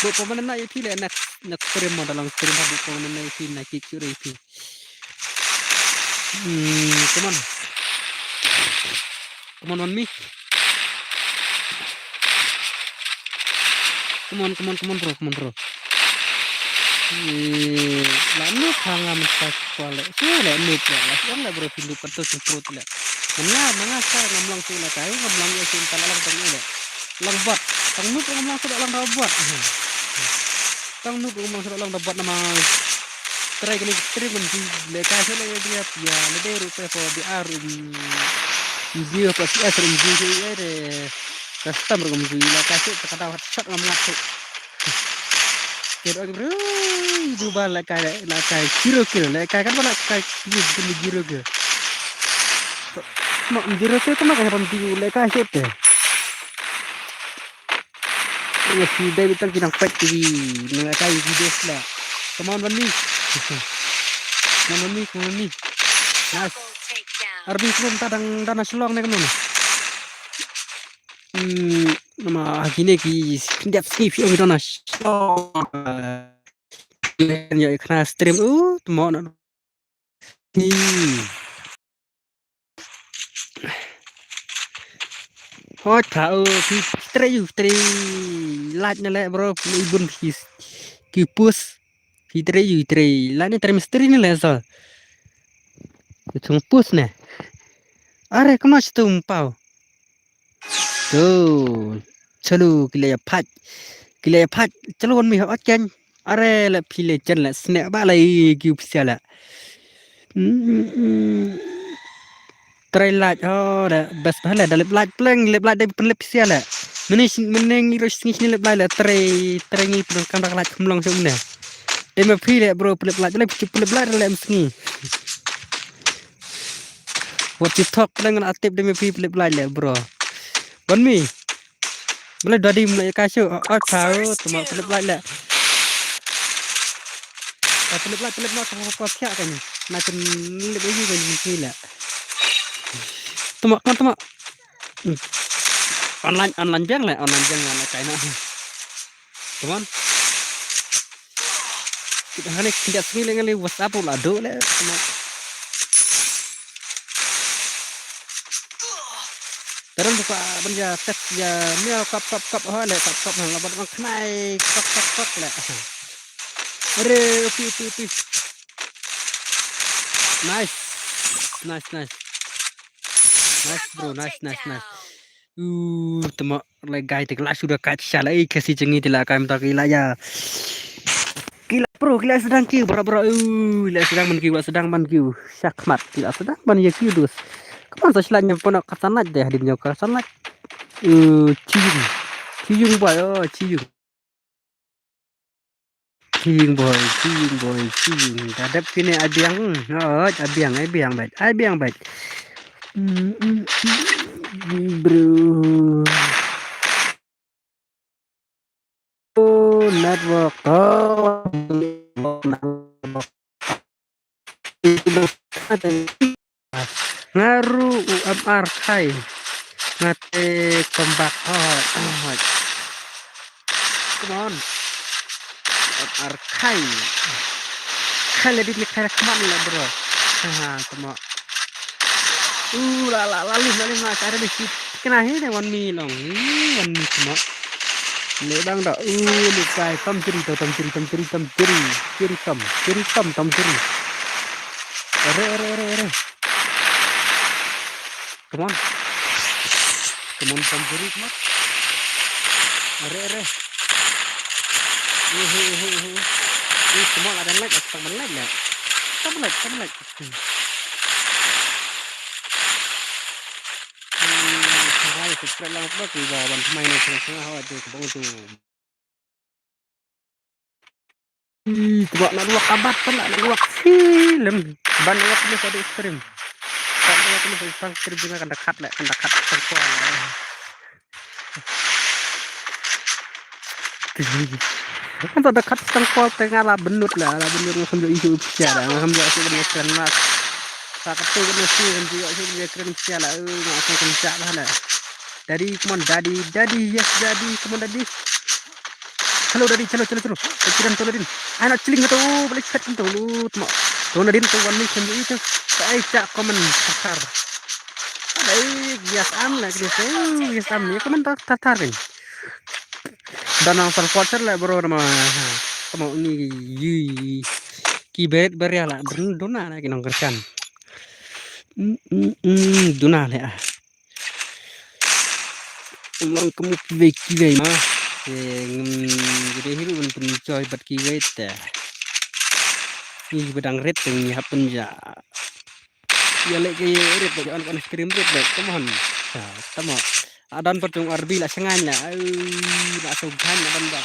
Bu pemanen na iti le next next stream mo dalam stream bu pemanen na iti na ki curi iti. Hmm, come on. Come on, wan mi. Come on, come on, come on, bro, come on, bro. Eh, la nu ka ngam sa kwale. Su le nu le, la su le bro pindu kato su pro le. Mana, mana sa ngam lang su le kai, ngam lang ya su ta lang tang le. Lang bot, tang nu ngam lang su lang bot. Tang nu ngam lang su lang bot nama. Try kini stream kan si le kai su le dia pia le de ru pe fo bi ar um video ko si as um video de. Custom rum zui la kai su ta kada shot ngam ngat su. Kira bro, du ba la kai la kai zero kill la kai kan ba la kai ni ni zero kill. Ma zero kill kama kai ram di la kai su te. Ni si dai bitang kinang pek di ni la kai video la. Come on, Wan Mi. Come on, Wan Mi, come on, Wan Mi. Nice. Arbi kumta dang dana Shillong ne kumno. Hmm, nama kine ki khyndiat sngi phi ong dona shong. Ya khana stream u tmo na. Hi. Hoi tha u phi trei u trei laj na le bro phi bun phi ki pus phi trei u trei laj na trei mistri na le so. Chung pus ne. Are kno chitu mpau. Tu, chalo ki la ïa phai. Ki la ïa phai, chalo Wan Mi ha ot keiñ. Are la phi la chen la sneh ba la i ki u pisa la. Try laj, oh, da best ba la da lep laj pleng, lep laj da pynlep pisa la. Mene sing, mene ngi ro sngi sini lep laj la try, try ngi pynlep kam da laj kham long sum ne. Dei ma phi le bro pynlep laj, le phi pynlep laj le em sngi. Wat ti thok pleng ngan atip dei me phi pynlip laj le bro. Wan Mi. Bale dadi mlai ka shu ot pha tu ma pynlip laj le. Pynlip laj pynlip na ko ko thiak kan. Na pynlip ayu kan ni le. Tuma kan tuma. Online online biang le online biang le kai na. Come on. Kita hani kita sini le ngali WhatsApp la do le. Come on. Taran buka banja tet ya mia kap kap kap ha le kap kap ha laban ang khnai kap kap kap le. Are upi upi upi. Nice. Nice nice. Nice bro, nice nice nice. Uh, tama lai gai te la suda kat shala i kasi chengi te la kai mata ki la ya. Ki la pro, ki la sedang ki bra bra. Uh, la sedang man ki, la sedang man ki. Shakmat ki la sedang man ya ki dus. Kaman sa shala nyam pona kasanat deh hadin nyau kasanat. Uh, chiyung. Chiyung boy, oh, chiyung. Chiyung boy, chiyung boy, chiyung. Da dep kine ai biang. Oh, ai biang, ai biang bait, ai biang bait. Mm, mm, mm, bro. Oh, network. Oh, network. Nga ruh u M R Khai. Nga te comeback. Oh, oh. Come on. M R Khai. Khai la dit ni khai la kman la bro. Ha, come on. Uh, la, la, la, lim, la, lim, la, ka re di si. Kena hi ne wan mi long. Hmm, wan mi come on. Le bang da. Uh, le kai tam chiri, tam chiri, tam chiri, tam chiri. Chiri tam, chiri tam, tam chiri. Re, re, re, re. Come on. Come on, Tom Jerry, come on. Are, are. Uhu, uhu, uhu. Ih, come on, ada like, ada like, ada like. Ada like, ada like. Hmm. Hmm, subscribe lang, subscribe, ban thymmai na channel, channel, hawa tu, tu. Ih, tengok nak luak kabat pun nak luak film. Ban luak ni satu stream. Ban luak ni satu stream juga kan dekat lek, kan dekat tengkol. Kan tak dekat tengkol tengah lah benut lah, lah benut ngam jauh isu pecah lah, ngam jauh isu kena keren mas. Tak ketuk kena si kan juga isu kena keren pecah lah, eh, ngam akan kencak lah lah. Daddy, come on, daddy, daddy, yes, daddy, come on, daddy. Chalo, daddy, chalo, chalo, chalo. Daddy, chalo, daddy. Ai, nak chling tu, boleh cut tu, lu, tengok. Tu, daddy, tu, one minute, tu. Ai, cak, komen, tatar. Ai, yes, am, lah, gitu. Yes, am, ya, komen, tatar, kan. Dan ang sal quarter lah, bro, nama. Kamu ni, yi. Kibet, beria, lah, dona, lah, kinong kersan. Mm, mm, mm, dona, lah. Long kamu kiwei kiwei ma. Te ngam jode hiru ban pynjoi bad kiwei te. Ngi ba dang rit te ngi hap pynja. Ïa leh ke rit ba jan kan stream rit ba. Come on. Tamo. Adan pat jong arbi la sngaiñ la. Ai, la sngaiñ adan ba.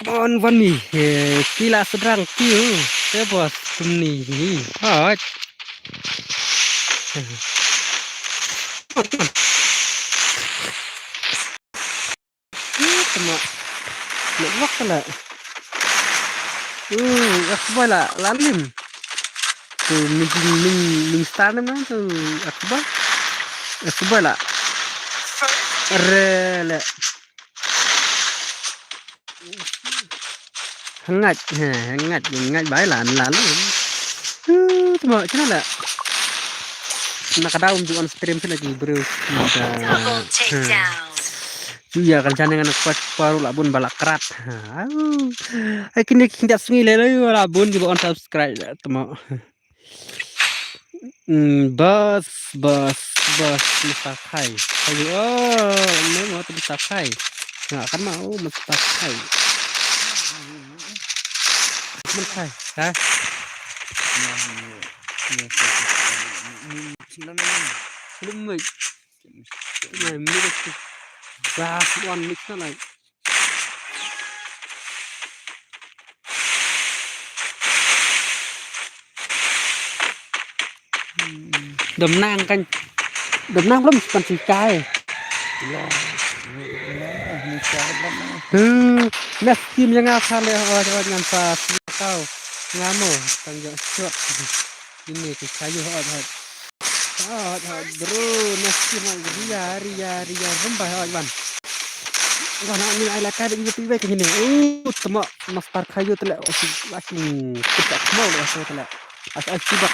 Bon, bon ni, eh, ki la sedrang ki, eh, bos, kumni, ni, hot. Eh, kena. Nak buat kena. Uh, yak boy la, lalim. Tu, ming, ming, ming star ni mana tu, yak boy. Yak boy la. Re, le. Hangait, he, hangait, hangait bai lan lan. Huh, tama, kena la. Na ka daw ju on stream sila ki bro. Double takedown. Ju ya kan channel ngan kuat paru la bun balak krat. Au. Ai kini kin dap sungi le le la bun ju on subscribe tama. Hmm, bas, bas, bas, masa kai. Ayo, oh, ini mau tu masa kai. Nggak akan mau masa kai. Masa kai, ha? Belum, mate. Nah, ini tu. Bas, wan, mix na lai. Dom nang kan. Dom nang belum kan si kai. Hmm, mes kim yang apa le, oh, oh, ngan sa si kau. Ngamo, tang jok shot. Ini tu kayu, oh, oh. Hot, hot, bro, nasi mai ria, ria, ria, rumbai hot ban. Wah, na ni ai la kai ding tu ibai ke ni. Uh, tama master kayu tele, oh, si, langsung kita mau le so tele. As, as, sibak.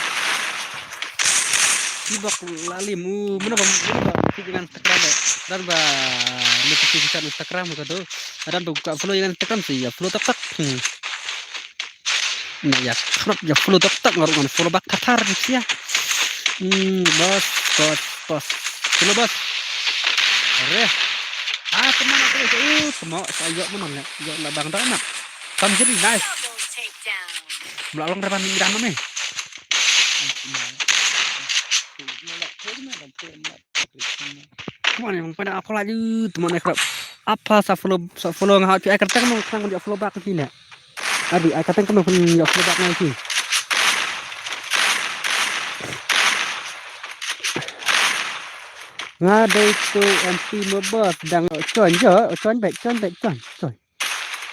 Sibak lalim, uh, mana ba, mana ba, si dengan Instagram ba. Dan ba, ni si Instagram ka tu. Dan ba buka follow dengan Instagram si, ya, follow tak tak. Hmm. Na ya, kerap ya follow tak tak ngaruh ngan follow back katar sia. Hmm, bos, bos, bos. Follow bos. Are. Ah, teman aku itu, uh, teman saya yok mana, yok lah bang dah nak. Tam jadi nice. Belakang depan ni dah mana? Teman yang pada apa lagi? Teman yang kerap. Apa sa follow, sa follow ngah tu, ai kerteng mau kerang dia follow back sini. Adi, ai katang kano pun ïa phi bak nai ki. Nga dei tu M P mo bos dang chon jo, chon bek, chon bek, chon, chon.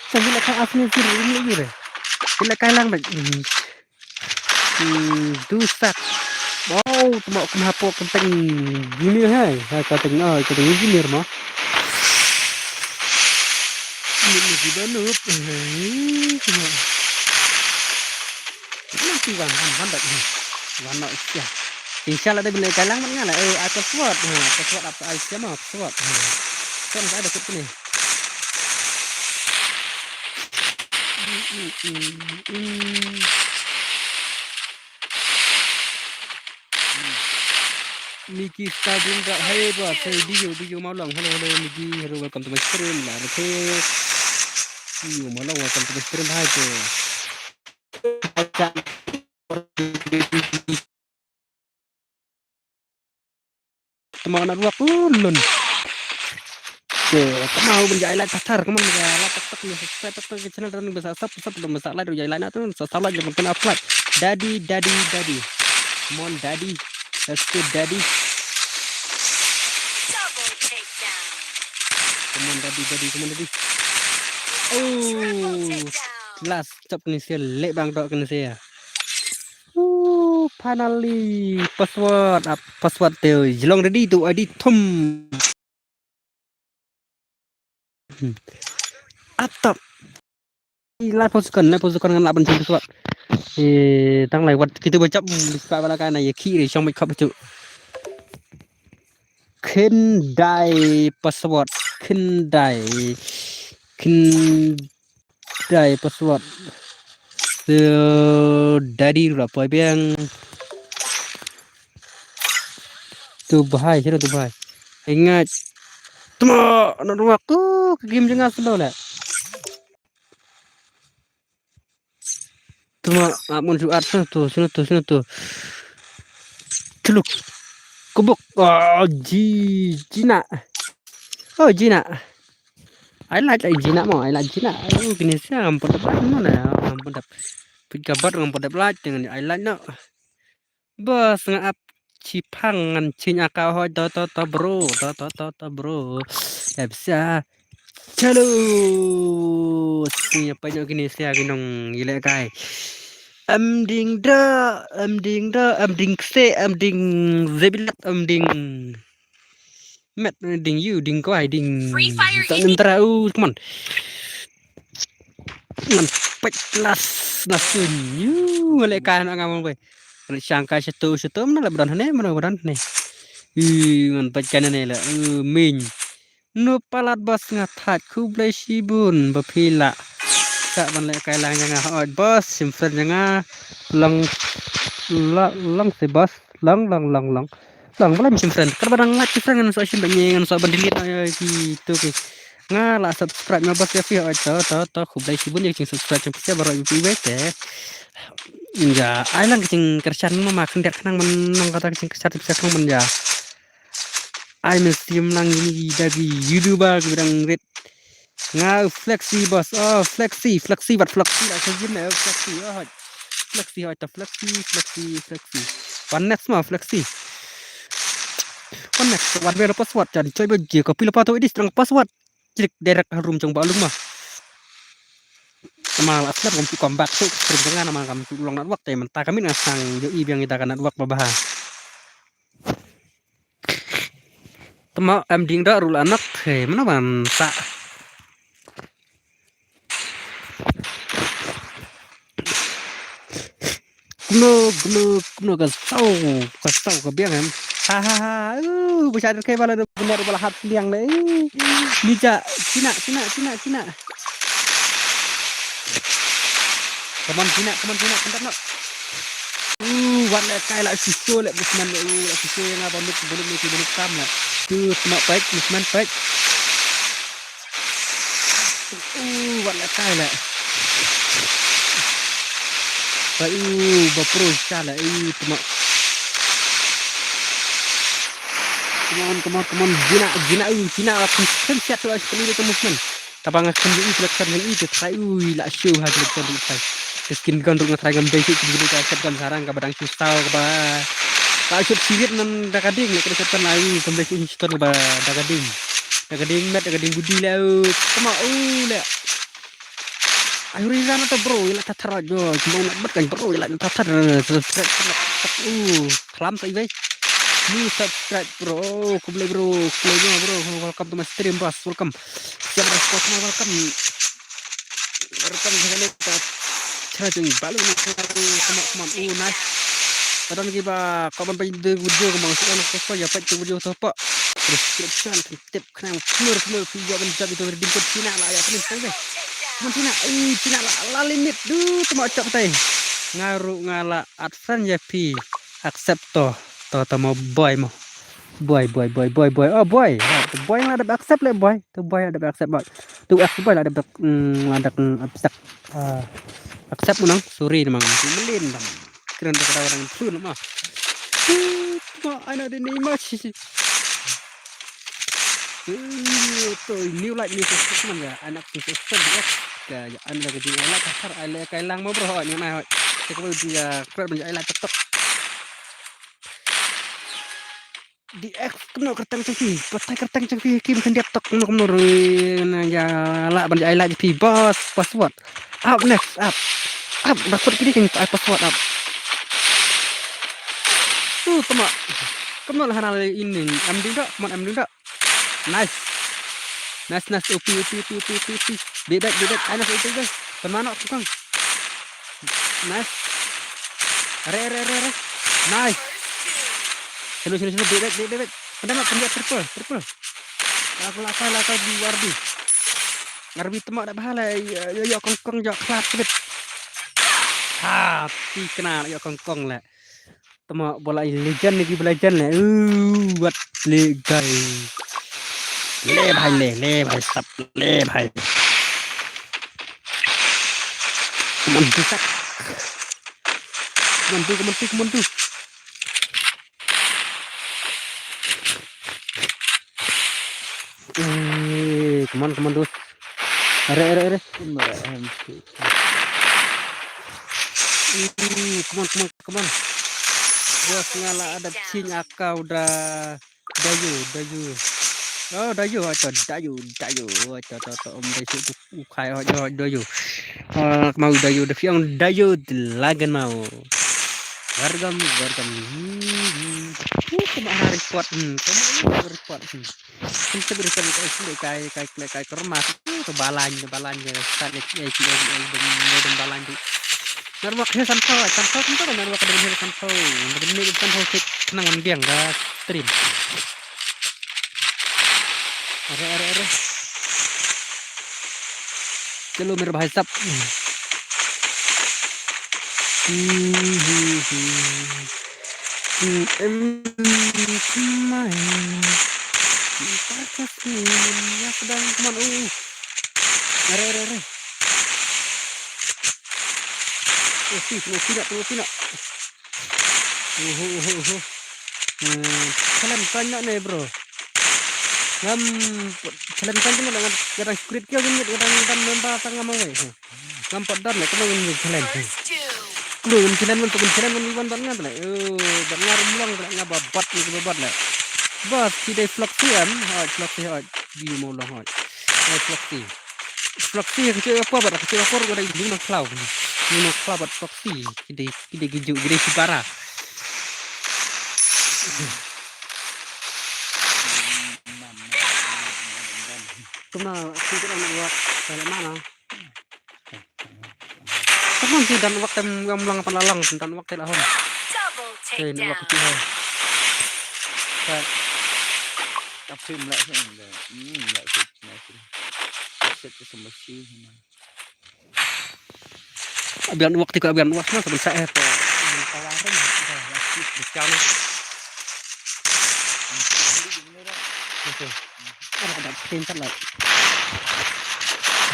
Chon bila ka asli sir ini ni re. Bila ka lang bek. Hmm. Hmm, dusak. Wow, tuma kum hapo kenteng gini hai. Hai kateng, oh, kateng gini mo. Ini ni di banup. Hai, tuma. Nanti wan, wan, wan dak. Wan nak sia. Insya Allah dia bila kalang mat ngala. Eh, atas kuat. Ha, atas kuat apa ai sia mo, atas kuat. Ha. Kan ada kut ni. Miki Star Dream Guard, hey bro, hey Dio, Dio Maulong, hello, hello, Miki, hello, welcome to my stream, la, okay. Dio Maulong, welcome to my stream, hi, bro. Tama na ruak ulun. Oke, tama u ban jai like patar, kaman ya like tak tak ni subscribe tak tak channel dan bisa sub sub dan bisa like jai like na tu sa sa like jangan kena upload. Daddy, daddy, daddy. Come on, daddy. Let's go, daddy. Come on, daddy, daddy, come on, daddy. Oh, last chop ni sia lek bang dok ni sia. Uh, finally, password, ap, password te, jlong ready tu, I D thum. Hmm. Atap. Lai pos kan, lai pos kan ngan laban sing password. Eh, tang lai wat kita baca, hmm, buka bala kana ya kiri, shong mai kap tu. Khyndai password, khyndai. Khyndai. Dai password. So, daddy ruh la poi biang. Tu bahai, sino tu bahai. Ingat. Tuma, anak ruak tu, ke game jengah slow lah. Tuma, ah, mun juat sino tu, sino tu, sino tu. Teluk. Kubuk. Oh, ji, jina. Oh, jina. Ai lait ai jina mo, ai lait jina. Ai u kini sia ngam pun dap lait mo na, ngam pun dap. Pika bat ngam pun dap lait dengan ai lait no. Bos nga ap chipang ngan ching aka hoi to to to bro, to to to to bro. Ep sia. Chalo. Sini apa nyo kini sia kinong ile kai. Em ding da, em ding da, em ding kse, em ding zebilat, em ding. Met ding yu ding kwai ding. Free Fire. Sa nem tara u, come on. Ngan pek las las yu le ka na ngam bai. Ngan shang ka shatu shatu mana la badan ne mana badan ne. Yu ngan pek ka ne la min. Nu palat bos nga thait khublei shibun ba phi la. Sa ban le kai lang janga oi bos sim friend janga long long long si bos long long long long. Long bala sim friend. Kar ba dang like sim friend ngan so sim ba ngan so ban delete ai ki tu ki. Nga la subscribe nga bos ya fi oi to to to khublei shibun ya king subscribe sim pisa baro ibu ibu te. Ja ai lang king kershan ma ma kender khnang man nang kata king kershan pisa khnang man ja. Ai men sim lang ini da bi YouTuber ki bidang rit. Nga flexi bos. Oh flexi flexi wat flexi la sa jim na flexi oh. Flexi hoi ta flexi flexi flexi. One next ma flexi. One next wat bela password jan choi ba je ko pila pato edis terang password. Klik direct room jong ba lung ma. Sama la slap kom tu kom back tu terus dengan nama kam tu long network te menta kami ngasang jo i biang ita ka network ba baha. Tama em ding da rul anak he mana ban sa. Gno gno gno ka sau ka sau ka biang em. Ha ha ha. Uh, bu shadar kai bala benar bala hat liang le. Ni ja sina sina sina sina. Come on sina come on sina come on. Uh, wat le kai la shisho le busman le uh la shisho yang apa nuk buluk ni buluk kam le. Tu tma pek, musman pek. Uh, wat la kai la. Pek, uh, ba pro cha la, uh, tma. Come on, come on, come on. Jina, jina, uh, jina la, kum, kum siat tu la, kum ni tu musman. Taba nga khlem ïohi selection jong i te trai, ui, la shu ha selection ruh trai. Te skin gun ruh nga trai ngam dei shuh, te ka shotgun sarang kaba dang shu saw kaba. La shot sirit nan da ka ding, la ka shotgun la, ui, kam dei shuh shotgun kaba da ka ding. Da ka ding met, da ka ding budi la, ui, kama, ui, la. Ai, ri ran to bro, ila tathar jo, cuma nak bet kan bro, ila tathar, subscribe, uh, klam sa ibai. New subscribe bro, khublei bro, khublei bro, welcome to my stream boss, welcome. Siap dah, welcome, welcome. Welcome sa kane ka channel jong i Balu ni, come on, come on, oh, nice. Padon ki ba, ka ban pyndonkam video ka mang, sa kane ka, ya peit ka video tu pa. Description, tip, khnang, khnur, khnur, phi ïoh ban jop itu redeem code China la, ïa kane, tang deh. Mon China, eh, China la, la limit, duh, tma chop tai. Nga ruh nga la add friend ïa phi, accept to, to, to mo boy mo. Boy, boy, boy, boy, boy. Oh, boy. Ha, tu boy la dep accept le, boy. Tu boy la dep accept, boy. Tu ex boy la dep, mm, la dep, mm, accept. Ah, accept mo nang. Sorry, namang. Melin, bang. Kren tak ada orang tu, nama. Tu, tu, anak dia ni, mas. Tu, tu, new light, new system, ya. Anak tu, system, ya. Ka, ya, anak dia, anak kasar, anak kailang mo, bro. Ni, nah. Cakap dia, keren, banyak, anak TikTok. D X, kumno kyrteng jong phi? Batai kyrteng jong phi, kim khyndiat tok, kumno, kumno, ruh, na, ïa lah ban ai lah jong phi, boss, password. Up, next, up. Up, dah kut kini kan ai password, up. Tu, tama. Kumno lah hana le ini, am ding dak, kuman am ding dak. Nice. Nice, nice, upi, upi, upi, upi, upi, upi. Bebek, bebek, ai nice, upi, guys. Pemano, tukang. Nice. Are, are, are, are. Nice. Sini, sini, sini. Baik, baik, baik, baik, baik. Pendam, pendam, triple, triple. Laka, laka, laka di Arbi. Arbi temak dah bahala. Yo, yo, yo, kongkong, yo, klap, klip. Ha, ti kena, yo, kongkong lah. Temak bola legend lagi, bola legend lah. Uh, wat legai. Le bhai, le, le bhai, sab, le bhai. Come on, do that. Come on, do, come on, do, come on, do. Eh, come on, come on, do. Are, are, are. Mm, come on, come on, come on. Bos nga la ada chin akau da. Dayu, dayu. Oh, dayu, ato, dayu, dayu. Ato, ato, ato, um, dayu, tu, ukai, ato, dayu. Ah, mau dayu, da fiang dayu, lagan mau. Wargam, wargam. Hmm, hmm. Uh, kama hari kuat, hmm, kama hari kuat, hmm. Kan seberi kan kai kai kai kai kai kermas. Uh, tu balan, tu balan je. Start ya ya ya ya dan balan tu. Narwak he sampo, sampo sampo narwak dan he sampo. Dan ni sampo sik nang wan biang ga stream. Are are are. Chalo mere bhai sab. Hmm, hmm, hmm. Hmm, em, kumai. Pakas ni, ya sedang kuman, uh. Are, are, are. Oh, si, tengok sini, tengok sini. Uhu, uhu, uhu. Hmm, kalian banyak nih, bro. Ngam, kalian banyak nih, kadang secret kill, kadang, kadang member tengah mau, eh. Nampak dan lah, kena ngin challenge. Kena ngin challenge, kena ngin challenge, ngin ban ban ngan lah. Oh, ban ngar mlong lah, ngaba bat ni, ngaba bat lah. Bas, ki dei Floxy am, ha, Floxy, ha, di mau long, ha. Ha, Floxy. Floxy, kecil apa, bat, kecil apa, kau dah hidung nak kelau. Hidung nak kelau, bat Floxy. Ki dei, ki dei gijuk, ki dei si bara. Kena, si kena nak buat, balik mana? Teman si dan waktu yang mlang panalang dan waktu lah hon. Double takedown. Hai. Tapi melak sih enggak. Hmm, melak sih, melak sih. Set tu sama si. Abian waktu ko abian waktu na sebentar eh. Tawaran. Bicara. Ada, ada, screenshot lah.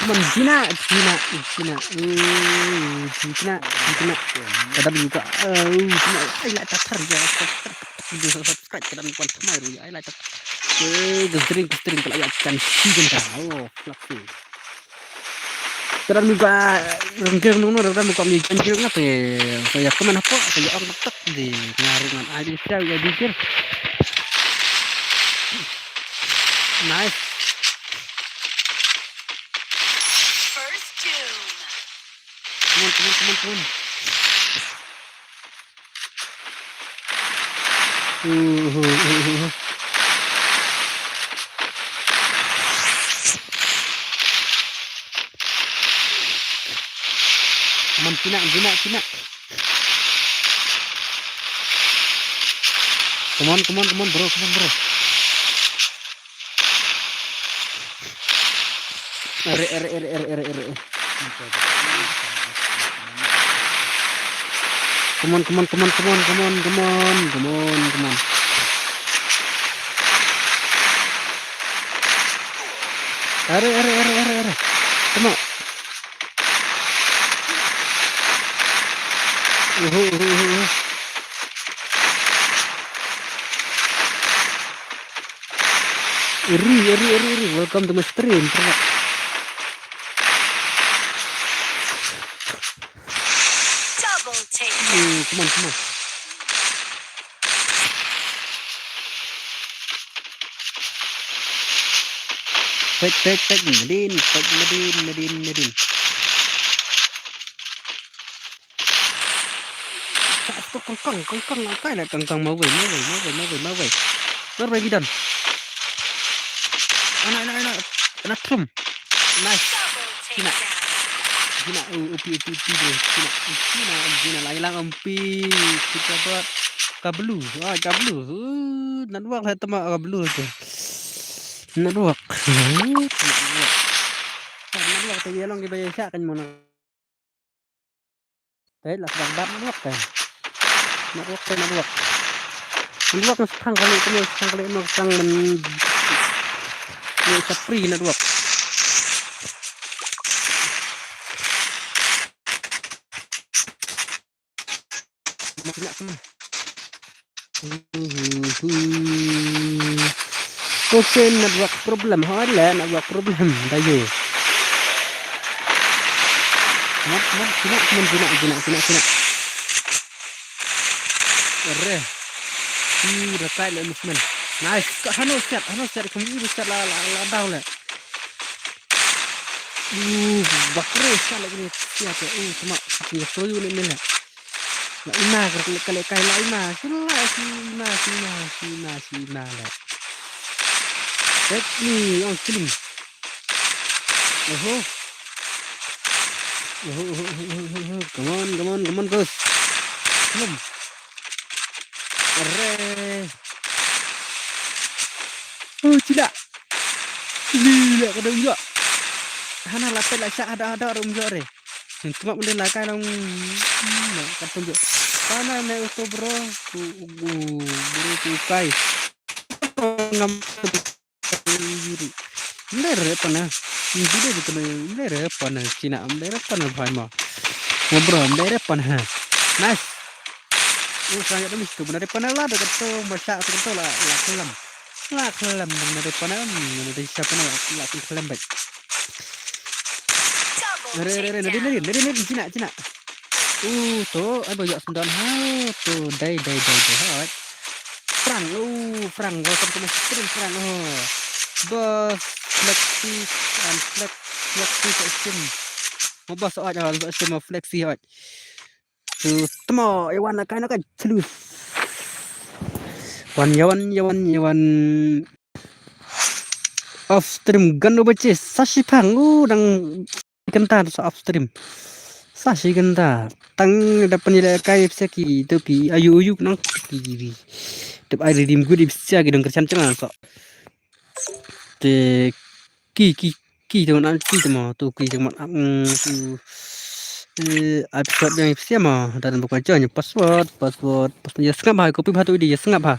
Come on, Jina, Jina, Jina. Eh, Jina, Jina. Ada buka. Eh, Jina. Ai, like, tak ter, ya. Subscribe, subscribe, subscribe. Kita nonton sama, ya. Ai, like, tak. Eh, gestring, gestring, kalau ya, kan, si genta. Oh, flak, si. Tara mi ba rengkeng nung nung, tara mi ba mi jan jil ngate. Saya kemen apa? Saya ong tak di ngarungan aja siau ya dikir. Nice. First doom. Come on, come on, come on, come on. Come on, Cina, Cina, Cina. Come on, come on, come on, bro, come on, bro. Are, are, are, are, are, are. Come on, come on, come on, come on, come on, come on, come on, come on. Are, are, are, are, are. Come on. Uhu, uhu, uhu, uhu. Eri, eri, eri, eri. Welcome to my stream, bro. Double take. Hmm, come on, come on. Pek, pek, pek, medin, pek, medin, medin, medin. Sa, sa, kong, kong, kong, kong, kong, kai la, kong, kong, mawei, mawei, mawei, mawei, mawei. Mawei, gidan. Ana, ana, ana, ana, trum. Nice. Cina. Cina, oh, upi, upi, upi, bro. Cina, Cina, Cina, lai lang, umpi. Kita buat kablu. Ah, kablu. Uh, network lah, teman, kablu tu. Network. Network. Network tu, ya, long, kita bayar syak kan, mana. Te la sdang bad network te. Network te network. Network na sdang kali, kali sdang kali, network sdang men, men sa free network. Makin nak kemana? Okay, network problem. Hoi le, network problem. Dah ye. Mat, mat, sina, sina, sina, sina, sina, sina. Re. Ih, dah tight le movement. Nice. Ka hano set, hano set. Kami ibu set la, la, la down le. Uh, bakre sa le kini siat le. Uh, cuma, cuma pro ni ni le. La ima ka lek, ka lek kai la ima. Sila si ima, si ima, si ima, si ima la. Let me on killing. Oho. Oho, oho, oho, oho, oho. Come on, come on, come on, guys. Come on. Arre. Oh, cila. Cila ka dong jok. Hana la pet la syak hada hada rum jok re. Cuma benda la kai long. Hmm, ka tum jok. Kana me uto bro. Ku, ku, bro ku kai. Ngam. Ndere pana. Ndere pana. Ndere pana Cina. Ndere pana bhai ma. Mo bro, ndere pana. Nice. Oh, saya tu mesti benar pana la dekat tu, masa tu tu la, la kelam. La kelam, benar pana, benar siapa na la, la kelam baik. Re, re, re, nadi, nadi, nadi, nadi, Cina, Cina. Uh, tu, ai ba yak sendal ha, tu, dai, dai, dai, dai, ha. Frank, uh, Frank, welcome to my stream, Frank, oh. Bos, Flexi, and Flex, Flexi, Flexi. Mo bos, oi, oi, Flexi, oi. Tu, temo, yawan, nakai, nakai, celus. Wan, yawan, yawan, yawan. Off stream, gan ubache, sashi pang, uh, dang Kynta sa off stream. Sa shi kynta. Tang da pynlehkai pisa ki to ki ayu ayu nang ki ki. Tep ai ri dim gudi pisa ki dong kyrshan chang so. Te ki ki ki to nan ki to mo to ki to mo ang tu. Eh, ai password yang pisa mo dan bukan chang password, password, password ya sngap ha, copy ha tu di ya sngap ha.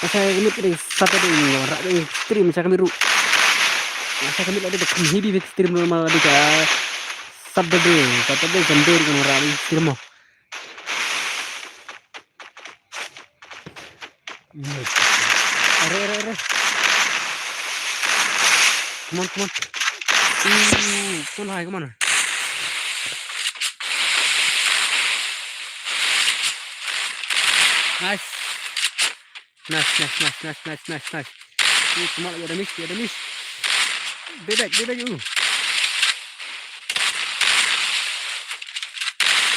Masa ini pada Saturday ni, orang rak stream macam kami ru. Masa kami ada dekat hibi big stream normal ada ke Saturday, Saturday Sunday ni orang rak stream mo. Are, are, are. Come on, come on. Ooh, come on, come on. Nice. Nice, nice, nice, nice, nice, nice, nice. Ooh, come on, you ada miss, you ada miss. Bebek, bebek, ooh.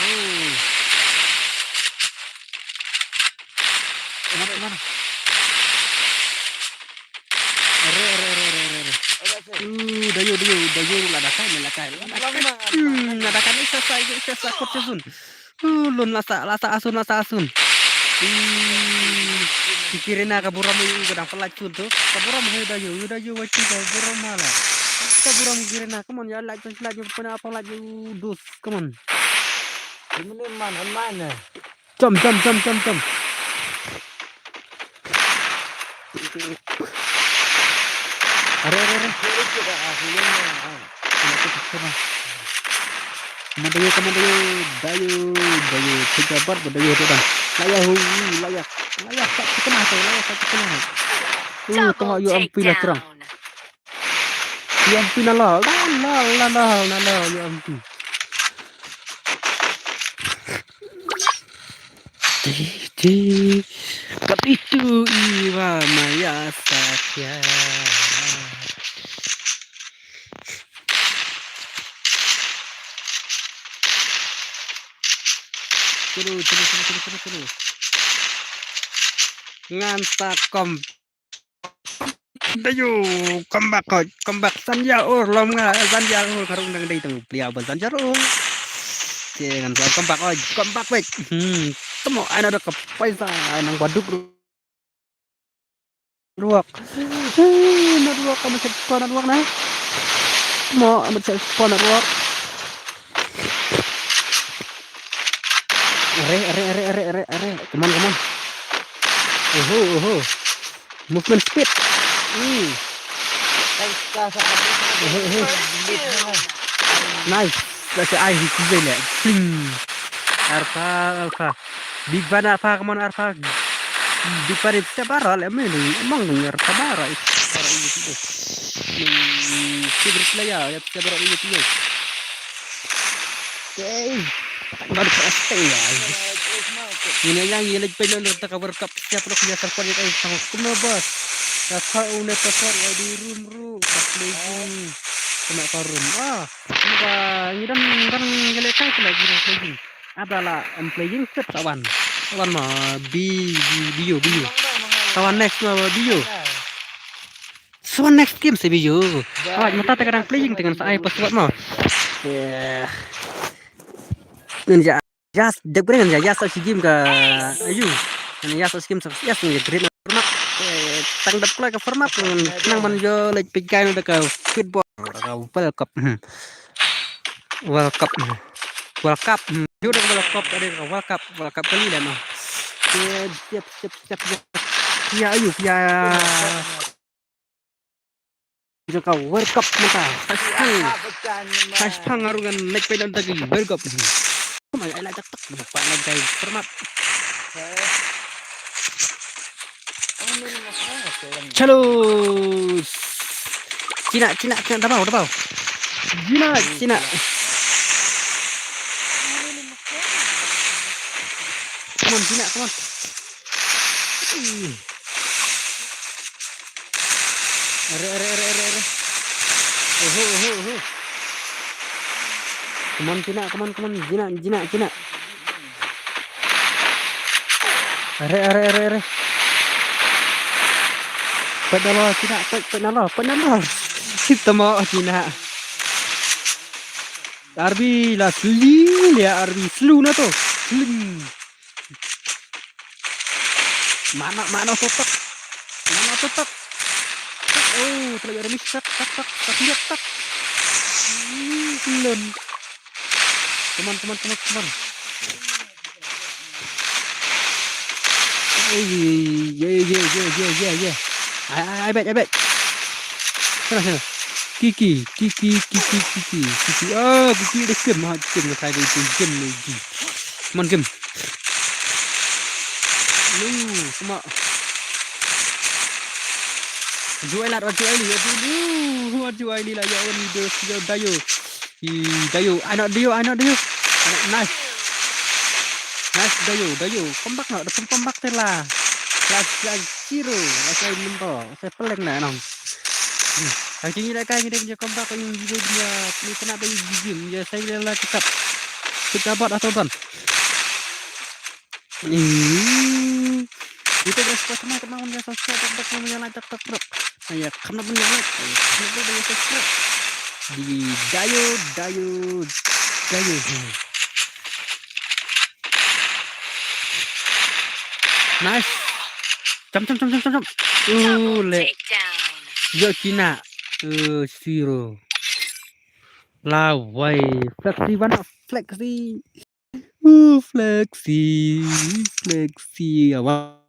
Oh. Kemana, kemana? Are, are, are, are, are, are. Uh, dayo, dayo, dayo, ladakan, ladakan, ladakan. Hmm, ladakan, isa sa, isa sa, kot sesun. Uh, lun lasa, lasa asun, lasa asun. Hmm, ki Kirena ka burom ïa u, ka dang pynlait sun tu. Ka burom ha u dayo, u dayo, wa ki ka burom hala. Ka burom Kirena, come on, ïa lait, lait, lait, ïa pynap, lait, ïa u dus, come on. Ini man, man, man. Jump, jump, jump, jump, jump. Are, are, are. Come on, dayo, come on, dayo. Dayo, dayo. Tiga bar, dayo, dayo. Laya, hu, laya. Laya, tak terkena tu, laya, tak terkena. Uh, tengok U M P lah terang. U M P na la, la, la, la, la, la, la, U M P. Ti, ti, kapitu iwa maya sakya. Tulu, tulu, tulu, tulu, tulu, tulu. Ngan sa kom. Dayu, come back, oi, come back. Sanjaur, lom nga, Sanjaur, karung dang dei tang plia ba Sanjaur. Che ngan sa come back, oi, come back, wait. Hmm, temo, ai na da ka paisa, ai nang baduk. Ruak. Eh, na ruak, ka masih ko na ruak na. Mo, amat sa ko na ruak. Are, are, are, are, are, are. Come on, come on. Oho, oho. Movement speed. Hmm. Oho, oho. Nice. That's the eye, he's really. Pling. Arpha, Arpha. Big Van Arpha, come on, Arpha. Big Van, it's a barrel, I mean, among them, Arpha barrel, it's a barrel, it's a barrel. Hmm, favorite player, it's a barrel, it's a barrel. Okay. Baru first thing, ya. Ini yang ini pun untuk cover cup, siapa lo punya support yang kayak sama, kena bos. Siapa udah support ya di room, room, pas lagi. Kena ke room. Ah, ini ba, ini dan, dan gele kai pula di room lagi. Ada lah, em playing set kawan. Kawan mah, bi, bi, bio, bio. Kawan next mah, bio. So next game sa bio. Kawan, mata ta kadang playing dengan sa ai password mah. Yeah. Ngan ja, ja, dep kena ngan ja, ja sa si game ka, ayu. Ngan ja sa si game sa, yes, ngan ja great format. Eh, tang dep kena ka format, nang man jo, like, pikai na ka football, ka World Cup. Hmm. World Cup. World Cup. Hmm. Yo da World Cup, ada ka World Cup, World Cup kali dah noh. Siap, siap, siap, siap, siap. Ya, ayu, ya. Jaka World Cup mata. Tashpang. Tashpang arungan naik pelan lagi World Cup. Mai ai la tak tak. Nampak lah guys. Selamat. Chalo. Cina, Cina, Cina, dah bau, dah bau. Cina, Cina. Come on, Cina, come on. Are, are, are, are, are. Oho, oho, oho. Come on, Cina, come on, come on. Cina, Cina, Cina. Are, are, are, are. Pet na lo, Cina, pet, pet na lo, pet na lo. Tamo, Cina. Arbi la sling ya, Arbi slu na to. Sling. Mana, mana totok. Mana totok. Oh, terlalu ada miss. Tak, tak, tak, tak, lihat, tak. Hmm, belum. Come on, come on, come on, come on. Ei, ye, ye, ye, ye, ye, ye. Ai, ai, ai, bet, ai, bet. Sana, sana. Kiki, kiki, kiki, kiki, kiki. Oh, kiki, de kim, ha, kim, na kai, kim, kim, kim. Come on, kim. Lu, sama. Jual lah, jual li, jual li, jual li lah, ya, ni de, ya, dayo. Ih, dayo, anak dayo, anak dayo. Anak, nice. Nice, dayo, dayo. Come back, nak, dah come back te lah. Last, last zero, last zero number. Saya pelik nak, nong. Hmm. Lagi ni dah kai, ni dia punya come back, ni dia punya, ni kena dayo gigi, dia saya bila lah cakap. Kita buat atau ban. Ih. Itu guys, pas kena kena punya subscribe, tak tak punya like, tak tak tak. Saya kena punya like, saya kena punya subscribe. Di dayo, dayo, dayo. Nice. Jump, jump, jump, jump, jump, jump. Uh, le. Yo, Cina. Uh, zero. Lawai. Flexi, one up. Flexi. Uh, flexi, flexi, awa.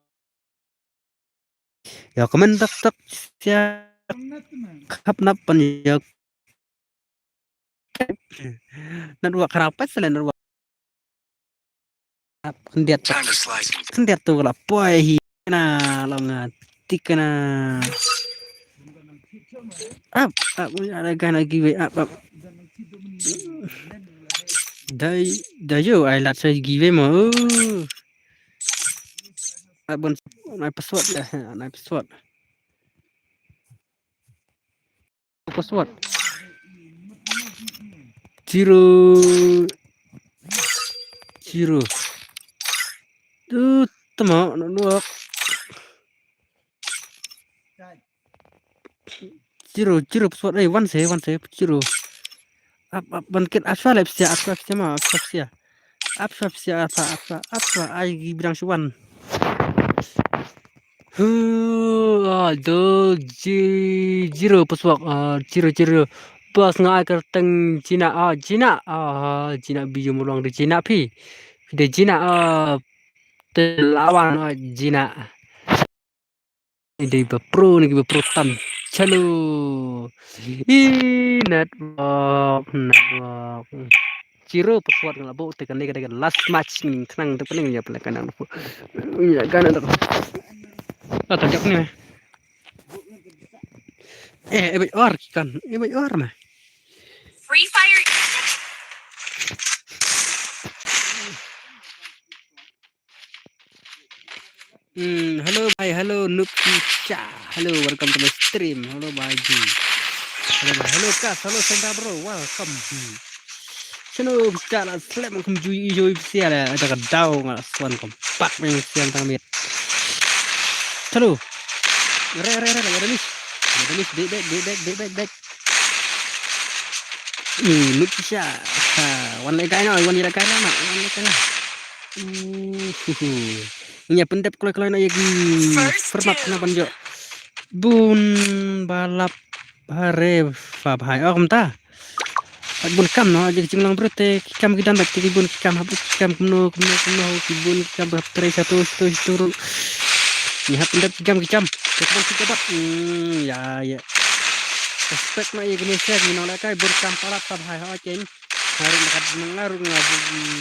Ya, komen tak tak, sia. Khap nap pan ya. Network kharap, pas selain network. Khyndiat tak. Khyndiat tu lah poi hi. Na, long, ah, tik na. Up, up, ada kan lagi weh, up, up. Dai, dai yo, ai lat sai give mo. Ai bon, ai password ya, ai password. Password. Zero. Zero. Tu tama nak nuak. Zero, zero password. Eh, one se, one se, zero. Up, up, ban kit, up swa lep sia, up swa sia ma, up swa sia. Up swa sia, up swa, up swa, up swa, ai gi bidang shuan. Hu, ah, do, ji, zero password, ah, zero, zero. Pas nga ai kyrteng Jina, ah, Jina, ah, Jina bi jumulong de Jina phi. De Jina, ah, te lawan, ah, Jina. Ni dei ba pro, ni ba pro tam. Chalo. I network, network. Zero password nga la buh te kane ka dei ka last match, ngin khnang te pening ïa pynlong ka nang. Ïa ka nang. Ah, tak jap ni. Eh, eh, bai or kan. Eh, bai or ma. Free Fire. Hmm, hello bhai, hello Noob Kicha. Hello, welcome to my stream. Hello bhai ji. Hello bhai, hello Kas, hello Santa bro, welcome. Hmm. Chalo, Kicha la slap kum ju i ju i sia la, ada ka daw nga la swan kum pak meng siang tang mit. Chalo. Re, re, re, re, re, miss. Re, miss, back, back, back, back, back, back, back. Ni, Noob Kicha. Ha, wan leh kai na, wan leh kai na, wan leh kai na. Uh, hu, hu. Ïa pyndep kloi kloi na ïa ki format na ban jop. Bun balap hare fa bhai. Oh, kumta. Bun kam no, ïa ki jinglong brut te, ki kam ki dang bad te, ki bun ki kam, hap ki kam kumno, kumno, kumno, ki bun ki kam hap trei satu, satu, satu ruh. Ni hap pyndep ki kam ki kam. Te kam ki kam. Hmm, ïa, ïa. Respect na ïa ki Malaysia, ki nong leh kai, bun kam palat fa bhai, ha, ken. Nga ruh nga kat nga ruh nga bu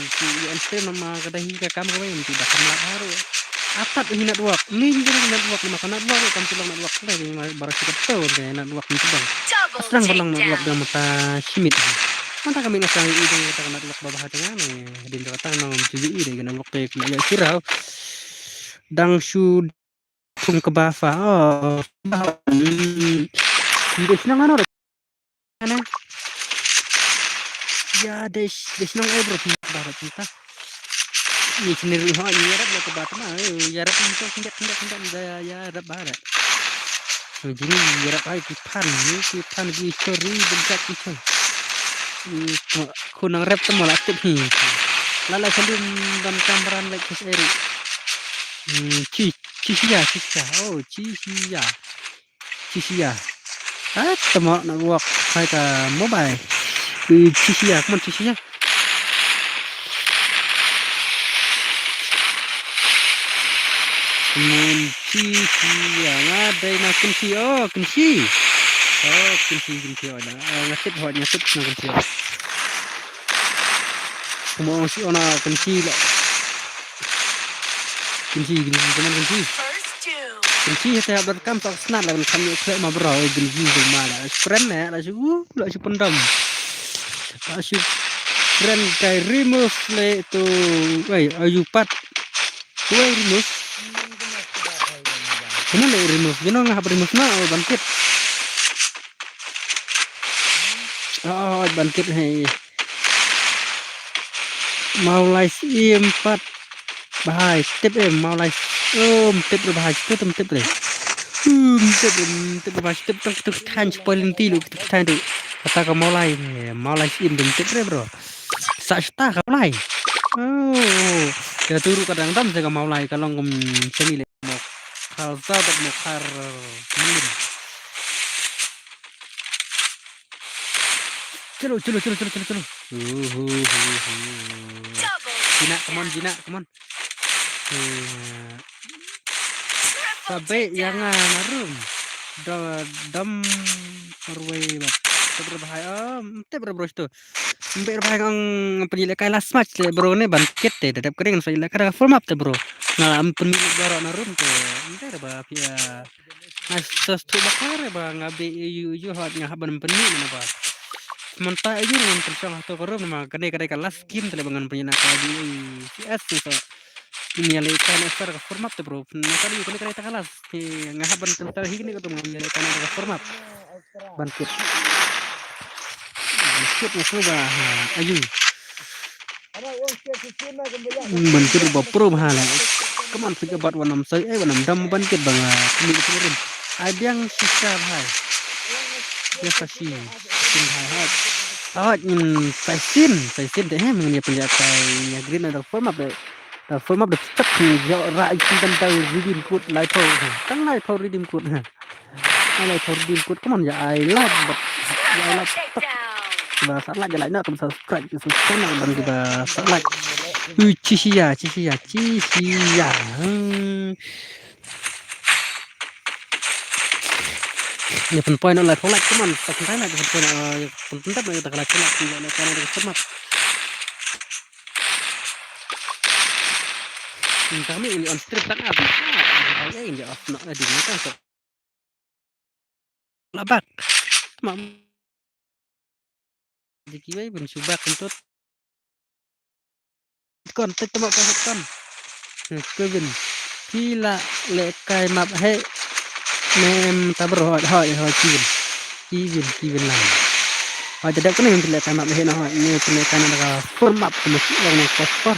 ki en stream nama ka dei hi ka kam ka wei, nti da kam lap ha ruh. Atat hi network, ning dei network nama ka network ruh kam shu long network dei ma baroh shi kato dei network nti bang. Asrang ba long network dei mata shimit. Mata ka mih na sang i dei ka network ba bha tang ne. Hadien ka tang nang shu i dei ka network dei ka ïa sirau. Dang shu Thung kaba fa. Oh. Hmm. Ni dei shnong ano dei. Ano? Ya dei, dei shnong ai bro, phi ba ba phi ta. Ni sini ru ha ni yarap la kaba ta ma. Eh, yarap ni to, ndak, ndak, ndak, da yarap ba da. Ni jini yarap ai ki pan, ni ki pan ki chori, benjat ki chori. Ni ko, ko nang rep ta ma la tip hi. La la salim ban kamran like his eri. Hmm, chi, chi sia, chi sia. Oh, chi sia. Chi sia. Ah, tama na wak hai ka mobile. Chi sia, come on, chi sia. Kynshi, kynshi, ïa nga dei na kynshi, oh, kynshi. Oh, kynshi, kynshi, oh, na, ah, nga tip hot, nga tip na kynshi hot. Kumno ong shi, oh, na kynshi la. Kynshi, kynshi, kumno kynshi. Kynshi, hete hap da kam tok snat la, kan kam ïoh khleh ma bro, oh, kynshi, kumno la. Friend ne, la shu, uh, la shu pyndam. La shu friend kai remove le tu, wei, ayu pat. Wei remove. Kumno le remove? Ïa no nga hap remove na, oh, ban kit. Oh, ban kit hei. Mawlai sim pat. Bahai, tip em, Mawlai. Oh, tip re bahai, tip, tip re. Hmm, tip re, tip re bahai, tip tok, tok, than, spoiling ti lu, tok, than tu. Kata ka Mawlai, eh, Mawlai sim, tip re, bro. Sa shta ka Mawlai. Oh, ya tu ru ka dang dam sa ka Mawlai, ka long kum seni le mo. Khalsa bat mo khar. Hmm. Chalo, chalo, chalo, chalo, chalo, chalo. Uhu, uhu, uhu. Jina, come on, Jina, come on. Eh, sabe yang na room. Da, dam arway bat. Tep re bahai, ah, tep re bro tu. Mbe re bahai ngam pynlehkai last match te bro ne ban kit te. Dadep kering sa lehkai da full map te bro. Nga am pynleh bro na room te. Mbe re ba pia. Nga sus tu bakar ba nga be yu yu hot nga haban pynleh na ba. Mynta yu ngan pynshong hato ka room ma kane kane ka last game te le ba ngan pynleh na ka B A C S tu so. Ini ale ka na sar ka full map te bro. Mynta yu kane kane ka last. Nga haban pyntar hi kane ka room nga ale ka na ka full map. Ban kit. Ban kit na snu ba, ha, ayu. Ban kit ba pro ba ha la. Come on, flick bat wanam sai, eh, wanam dam ban kit ba nga kini kini rin. Ai biang shisha ba hai. Biang sa shi, shisha ba hai. Ai, mm, sai sin, sai sin deh, eh, mengani apa ya, sai ya green ada form up deh. Da form up da stuck ni, ïa ra ai kin tang tang redeem code lai pho. Tang lai pho redeem code. Ai lai pho redeem code, come on, ïa ai like, but ïa ai like stuck. Ba sa like, ïa like na, kum subscribe, kum subscribe na, ban ba sa like. Ui, chi shi ya, chi shi ya, chi shi ya. Hmm. Ïa pynpoi na lai pho like, come on, sa pynpoi na, ïa pynpoi na, ïa pynpoi na, ïa pynpoi na, ïa pynpoi na. Kami ini on stream tak apa. Ini off nak di mana tu. Labak. Mam. Di kiwei ben subak kentut. Kon tek tama kon kon. Kevin. Kila le kai map he. Nem tabro hoi hoi hoi Kevin. Kevin Kevin lang. Hoi jadap kena yang kila kai map he na hoi. Ini kila kai na daga form up kena yang na kospor.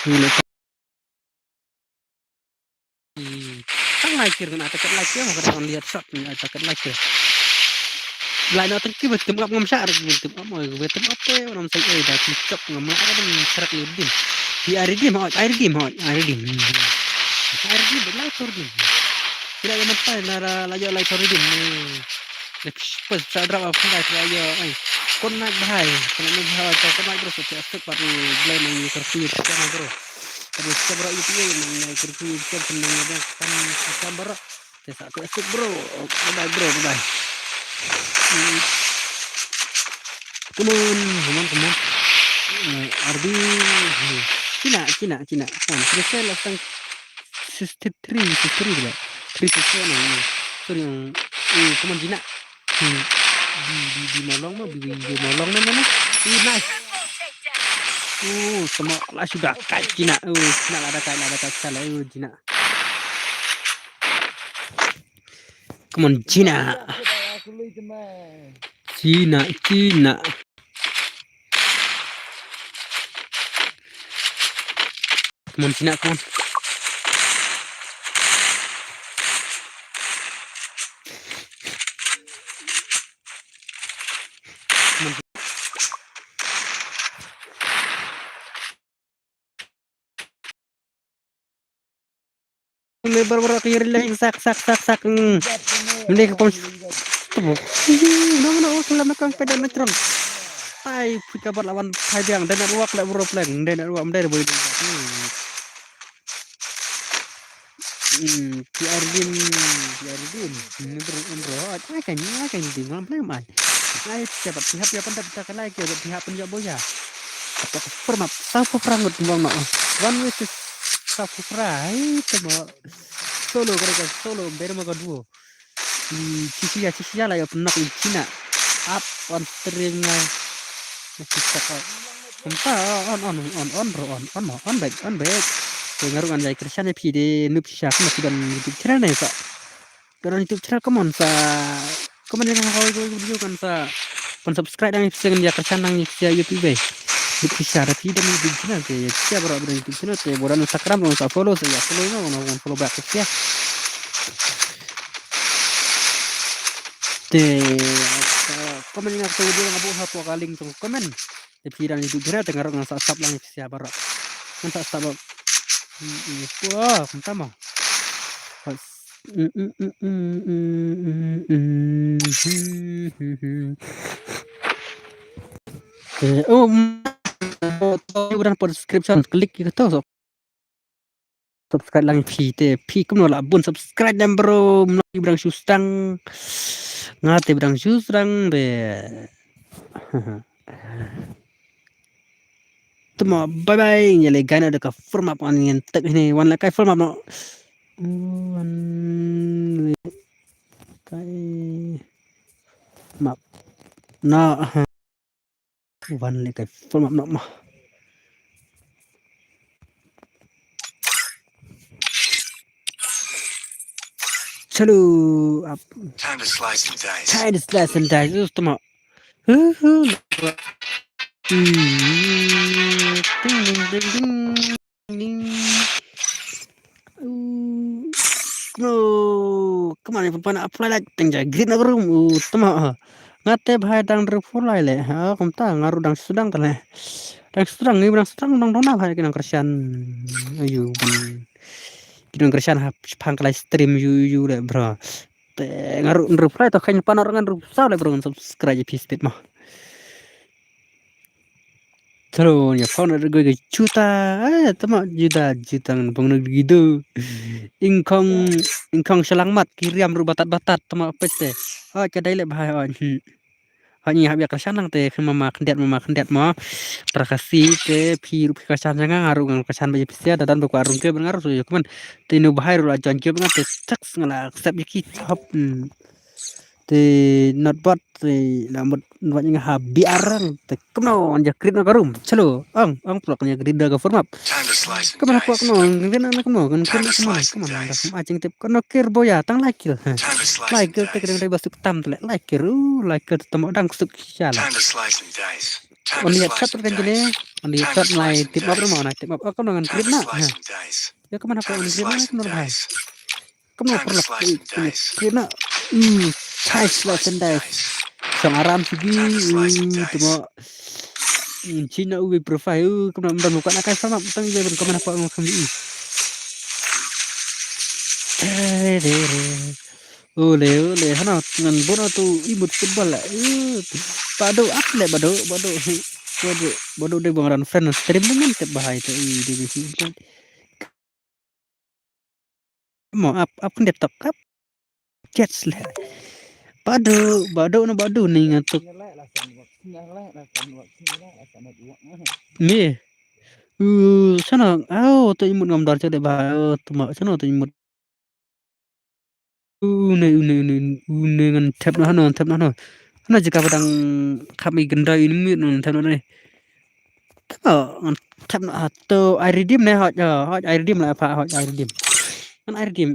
Ini Tang lai kir kena takat lai kir, kena on lihat shot ni takat lai kir. Lai na tengki betem ap ngam syak betem ap mo betem ap te nam sai ai da ki chok ngam la ka ben serak ni dim. Di ari dim hot, ari dim hot, ari dim. Ari dim lai tor dim. Kira ya mentai na la la yo lai tor dim. Lepas sa drop apa lai kira yo ai. Kon naik bahai, kon naik bahai, kon naik terus setiap step baru belai nang terus ni terus bro. Terus ke bro itu ya nang nang terus ni terus nang ada kan kita bro. Saya satu esok bro. Bye bye bro, bye bye. Hmm. Come on, come on, come on. Eh, R B. Cina, Cina, Cina. Kan, terus saya langsung sixty-three, sixty-three pula. Three sixty-one, no, no. Sorry, yang, eh, come on, Cina. Hmm. Di, di, di molong mah, di, di molong mah, mana? Ih, nice. Uh, semua lah sudah kai Cina. Uh, Cina lah ada kai, lah ada kai, salah, uh, Cina. Come on, Cina. Cina, Cina. Come on, Cina, come on. Come on. Member bro kiri lagi sak sak sak sak. Hmm. Mending ke pom. Tebuk. Nama nama oh salam nakang pada metron. Hai pika bat lawan hai biang dan ruak lek bro pleng dan ruak mending boleh. Hmm. Hmm, P R din, P R din. Ni bro, bro. Ai kan, ai kan din ngam play mai. Ai siapa pihak ya pendapat tak lagi ya pihak penjak boya. Apa perma, sapa perang ngut bang no. One versus sapa perang. Ai temo solo kare ka solo bere ma ka duo. Ci ci ya ci ci ya la ya penak in Cina. Up on stream ngai. Masih cakap. Kumta on on on on bro on on on back on back. Te ngaru ngan jai Krishan ya phi de nup sha kuma phi don YouTube channel ne sa. Don YouTube channel come on sa. Come on ya kan hoi go video kan sa. Pun subscribe dang phi ngan ya Krishan nang phi ya YouTube be. Nup sha da phi don YouTube channel te ya phi ya bro don YouTube channel te bodan Instagram ngan sa follow sa ya follow ngan ngan follow back phi ya. Te comment nga tu dia nga buh hapoh ka link tu comment. Te phi dang YouTube channel te ngarok ngan sa sub lang phi sia barak. Ngan sa sub. Wah, kumta mo. Te oh, to udah po description klik gitu. Subscribe lang phi te phi kumno la bun subscribe dang bro mno i brang shu stang. Nga te brang shu stang be. Tuma bye bye ngi le gana da ka form up an ngi tek ni wan la kai form up no. Wan le kai map na. Wan le kai form up no ma. Chalo up. Time to slice and dice. Time to slice and dice. Us tuma. Hu hu. Hmm. Ding ding ding ding. Ding. Uh, no, kemana pun pana apply lah teng ja green na room. Uh, tama. Ngate bhai dang dru pulai le. Ha, kumta ngaru dang sudang tale. Dang sudang ni dang sudang dang dong na bhai kinang Krishan. Ayu. Kinang Krishan ha pang kalai stream yu yu le bro. Te ngaru dru pulai to kan panor ngan dru sa le bro subscribe phi speed mah. Chalo nya phone ada gue juta. Eh, tama juta juta ngan bang nag gitu. Ingkong ingkong selamat kiriam ru batat batat tama pete. Oh, kedai le bahai oh. Hmm. Oh, ni habia kersanang te ke mama kendiat mama kendiat mo. Prakasi te phi ru phi kersan jangan ngaru ngan kersan baje pisia dadan bekwa rungke bengaru so yo kemen. Te nu bahai ru la jan ke bengaru te teks ngala accept yaki hop. Hmm. Te not bot te la mut wat nga ha biarang te kno anja krit na karum. Chalo ang ang plok anja krit da ka form up. Kno plok no ngin na kno ngin krit na kno kno da kum aching tip kno kir boya tang like kir. Like kir te kdang dai basuk tam te like kir u like kir te tamo dang suk shala. On ya chat kan jene on ya chat nai tip up mo na tip up kno ngan krit na. Ya kman hapa on krit na kno bhai. Kemno perlak kena. Hmm, chai slice and dice. Sang aram sigi. Hmm, tuma. Hmm, Cina ubi profile. Uh, kemno mdan bukan akai sama petang ibe ben kemana apa ngam kembi. Eh, deh, deh. Ole ole hana ngan bona tu imut football la. Uh, bado up le bado bado. Bado bado de bang ran friend stream dengan tep bahai tu. Ih, de bisi. Mo ap ap kan dia tok ap. Chat le. Badu badu na badu ni ngatuk. Ni. Uh, sana au tu imut ngam dar chat ba. Uh, tuma sana tu imut. Une une une une ngan tap na hano tap na hano. Hano jika padang kami gendai ini mit ngan tap na ni. Tengok ngan tap na hato ai redeem ne hot ya hot ai redeem lah apa hot ai redeem. Ngan ai redeem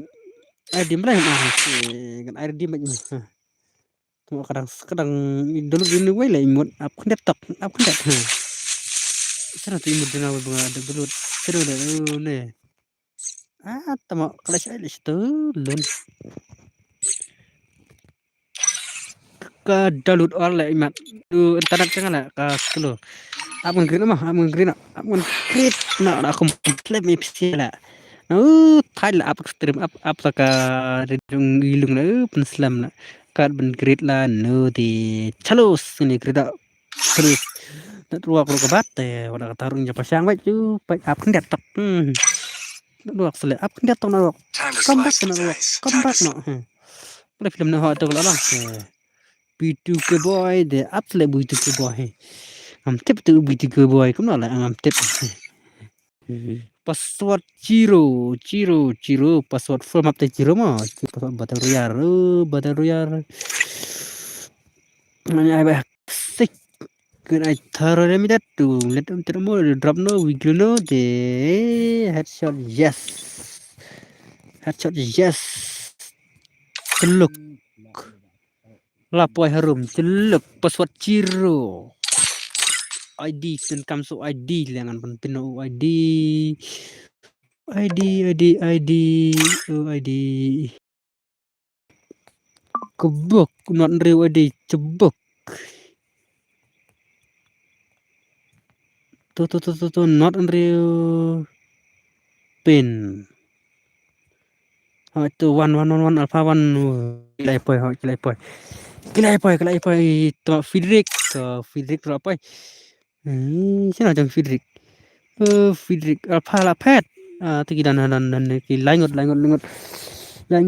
ai redeem lah ngan ai redeem ni. Tengok kadang kadang dulu ini wai lah imut ap kendet tok ap kendet. Sana tu imut dengan bunga ada belut. Sana ada ne. Ah, tama kala shi ai shi tu lun. Ka download all le imat. Tu internet chang la ka slow. Ap ngan green ma, ap ngan green, ap ngan green na na kum play mi pisi la. Na u thai la ap stream ap ap la ka ridung ilung la pen slam la. Ka ben green la no di chalo sini green la. Terus na ruak ruak bat te wala ka tarung japa siang wai tu pai ap ngan tok. Hmm. Network sele ap khyndiat tong network. Come back to network. Come back no. Hmm. Kala film na ha to kala lang. B two K boy de ap sele B two K boy. Ngam tip tu B two K boy kumno la ngam tip. Password zero zero zero, password full map te zero ma. Password battle royale, oh, battle royale. Nanya ai ba sik. Kun ai tharo re mi dat tu. Let um ter mo drop no wiggle no de. Headshot yes. Headshot yes. Teluk. La poi harum teluk password zero. I D kun kam so I D lengan pun pin no I D. I D, I D, I D, oh I D. Kebuk, not real I D, cebuk. Tu tu tu tu tu, not real pin. Ha tu one one one one alpha one. Ki la poi, ha ki la poi. Ki la poi, ki la poi. Tu Frederick, tu Frederick tu la poi. Hmm, sino jong Frederick. Oh, Frederick alpha la phet. Ah, tu ki dan dan dan ki la ngot la ngot la ngot. La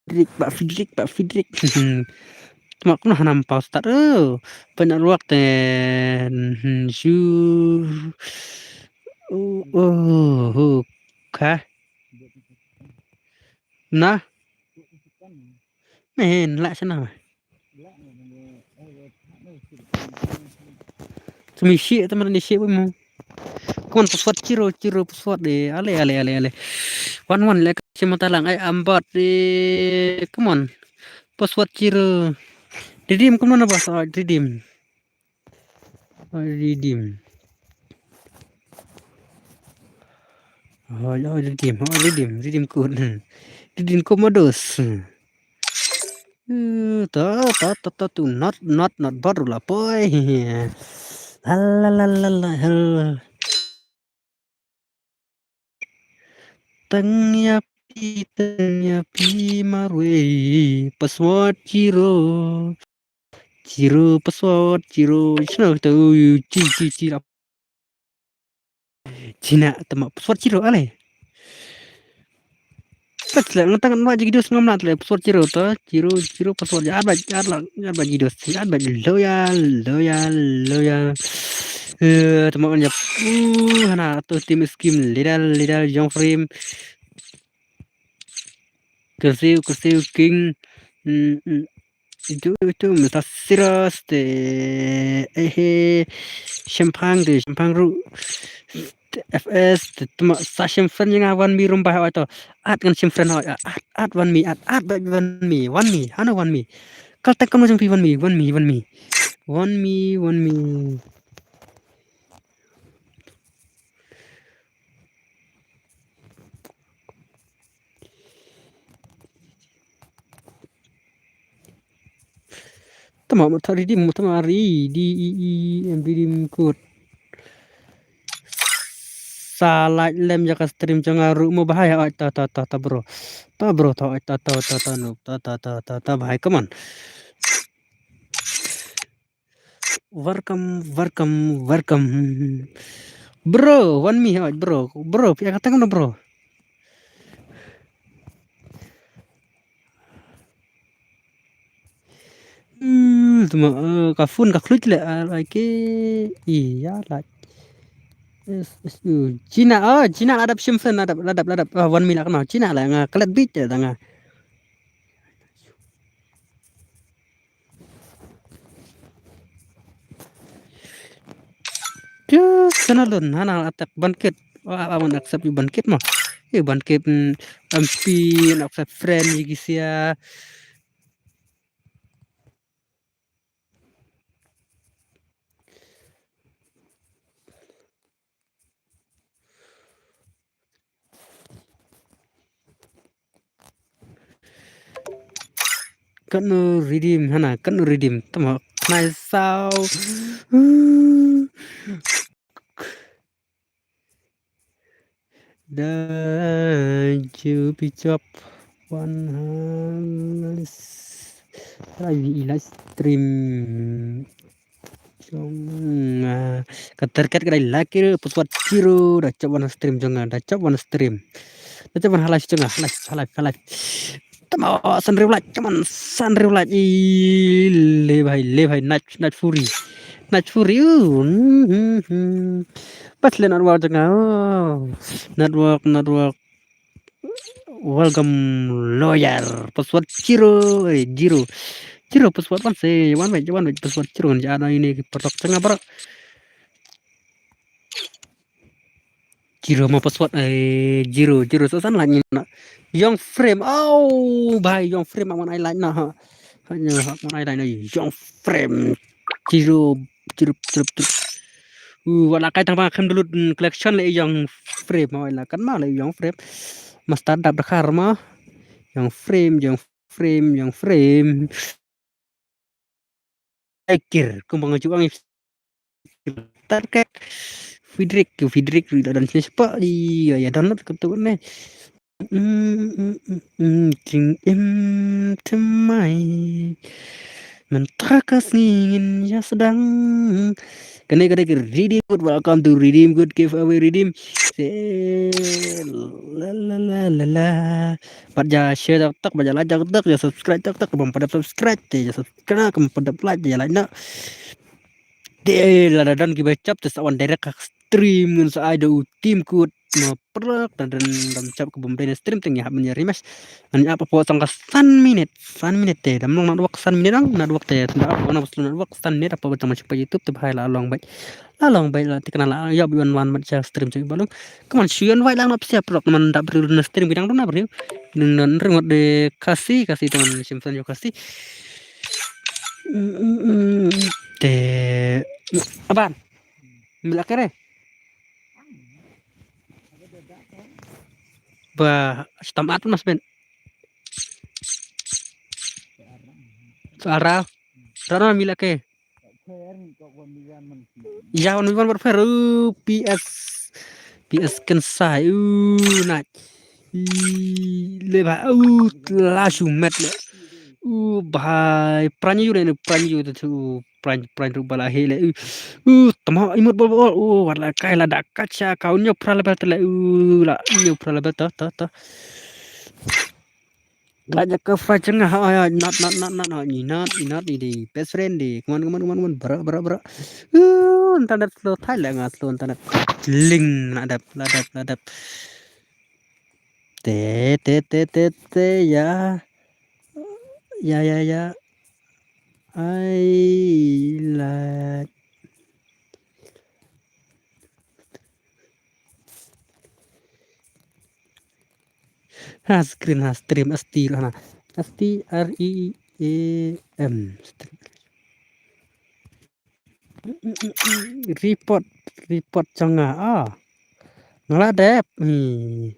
Frederick, ba Frederick, ba Frederick. Tuma kumno hanam pau start. Oh, banyak ruak ten. Hmm, shu. Oh, oh, oh. Ka. Na. Nen la sana. Sumi shi teman ni shi mo. Come on, password zero zero password de. Ale ale ale ale. One one le ka shi mata lang ai ambat de. Come on. Password zero. Redeem, come on, boss. Ah, redeem. Ah, redeem. Oh, oh, redeem, oh, redeem, redeem code. Redeem code modus. Eh, ta ta ta ta tu not not not baru la poi. La la la la la. Tang ya pi tang ya pi marwei. Password zero. Zero password zero. Sino tu ci ci ci la. Cina tama password zero ale. Pas le ngatang nwa jigi dos ngam nat le password zero to zero zero password ya ba ya la ya ba jigi dos ya ba loyal loyal loyal. Eh tama on ya uh hana to team scheme lidal lidal jong frame. Kursiu kursiu king. Hmm, hmm. Itu itu meta serius te eh shempang te shempang ru F S te tuma sa shempang yang awan mi rum bah to at kan shempang at at at wan mi at at bah wan mi wan mi hano wan mi kal tak kamu jumpi wan mi wan mi wan mi wan mi wan mi. Tama mata redeem tama redeem redeem code. Sa like lem jaka stream jong nga ruh mo bahai ai ta ta ta ta bro. Ta bro ta ai ta ta ta ta no ta ta ta ta ta bahai come on. Welcome, welcome, welcome. Bro, wan mi hoj bro. Bro, pia kata kano bro. Hmm, tuma uh, ka phone ka khluit le uh, like iya like. Cina oh Cina ladap shim friend ladap ladap ladap uh, wan mi la kano Cina la nga klet bit da nga. Just sana lon hana attack ban kit. Wa awan accept yu ban kit ma. Yu ban kit M P na accept friend yu gisia. Kano redeem hana kano redeem tama khnai saw. Da ju pi chop wan hal. Live stream. Jong nga Ka target ka dei lucky, password zero, da chop wan stream jong nga, da chop wan stream. Da chop wan halai jong nga, halai, halai, halai. Tama san riu like, come on, san riu like. Ih, le bhai, le bhai, Night, Night Fury. Night Fury. Uh, hmm, hmm, hmm. Pas le network jong nga. Oh. Network, network. Welcome lawyer. Password zero, eh, zero. Zero password wan se, wan wei, wan wei password zero ngan ja na ini ki paralok jong nga baroh. Zero mo password, eh, zero, zero. Sa san like ni na. Young Frame. Oh, bhai, Young Frame, aman ai like na ha. Ha, nya, aman ai like na Young Frame. Zero, zero, zero, zero. Uh, wat la kai tang ba khlem download, mm, collection le Young Frame, ma la kan ma le Young Frame. Master dap dakar ma. Young Frame, Young Frame, Young Frame. Ekir, kumba nga ju ang target. Fidrik, Fidrik ri da dan sini sepak di ya, ya download ka tu ne. Mm, mm, mm, mm, jing im temai. Mynta ka sngi ngin ïa sdang. Kane ka dei ka Redeem Code, welcome to Redeem Code giveaway, Redeem. Se la la la la la. Bad ïa share tak tak, bad ïa like tak tak, ïa subscribe tak tak, kaba ym pat dep subscribe te ïa subscribe, kaba ym pat dep like te ïa like noh. Te lada don kiba chap te sa wan direct ha stream ngan sa ai da u Redeem Code. Ma prak da don dam chap kaba ym dei na stream te ngi hap ban ïa rematch. Ngan ap hapoh tang ka san minit, san minit te. Dam long network san minit dang, network te. Tang da ap wan ba slow network san minit hapoh tang ma shu pa YouTube te bhai la long bad. La long bad la te kane la ïa bi wan wan bad sha stream jong i ba long. Come on, shu ïa invite lang na pisa prak man da briew na stream bidang na briew. Nang nan ring wat de Khasi, Khasi te man shim san ïa Khasi. Mm, mm, mm. Te aban. Mila kere. Ba stam at mas ben. Soal rau. Rana mila ke. Ya wan wan berfer. Uh, P S. P S kan sai. Uh, nak. Ih, le ba. Uh, la shu met le. Uh, bhai. Pranyu le ne pranyu tu. Pranyu, pranyu bala he le. Uh, uh, tama imut bol bol. Uh, wat la kai la da kacha kau nyo pra level tu le. Uh, la nyo pra level tu tu tu. Glad ïa ka friend jong nga, ha, ha, not, not, not, not, not, i not, i not, i dei best friend dei. Come on, come on, come on, come on, bra, bra, bra. Uh, internet slow thai la nga slow internet. Ling, la dep, la dep, la dep. Te, te, te, te, te, ya. Ya, ya, ya. Ai, la. Ha screen, ha stream, S T, hana. S T R E A M. Stream. Report, report jong nga. Ah. Nga la dep. Hmm.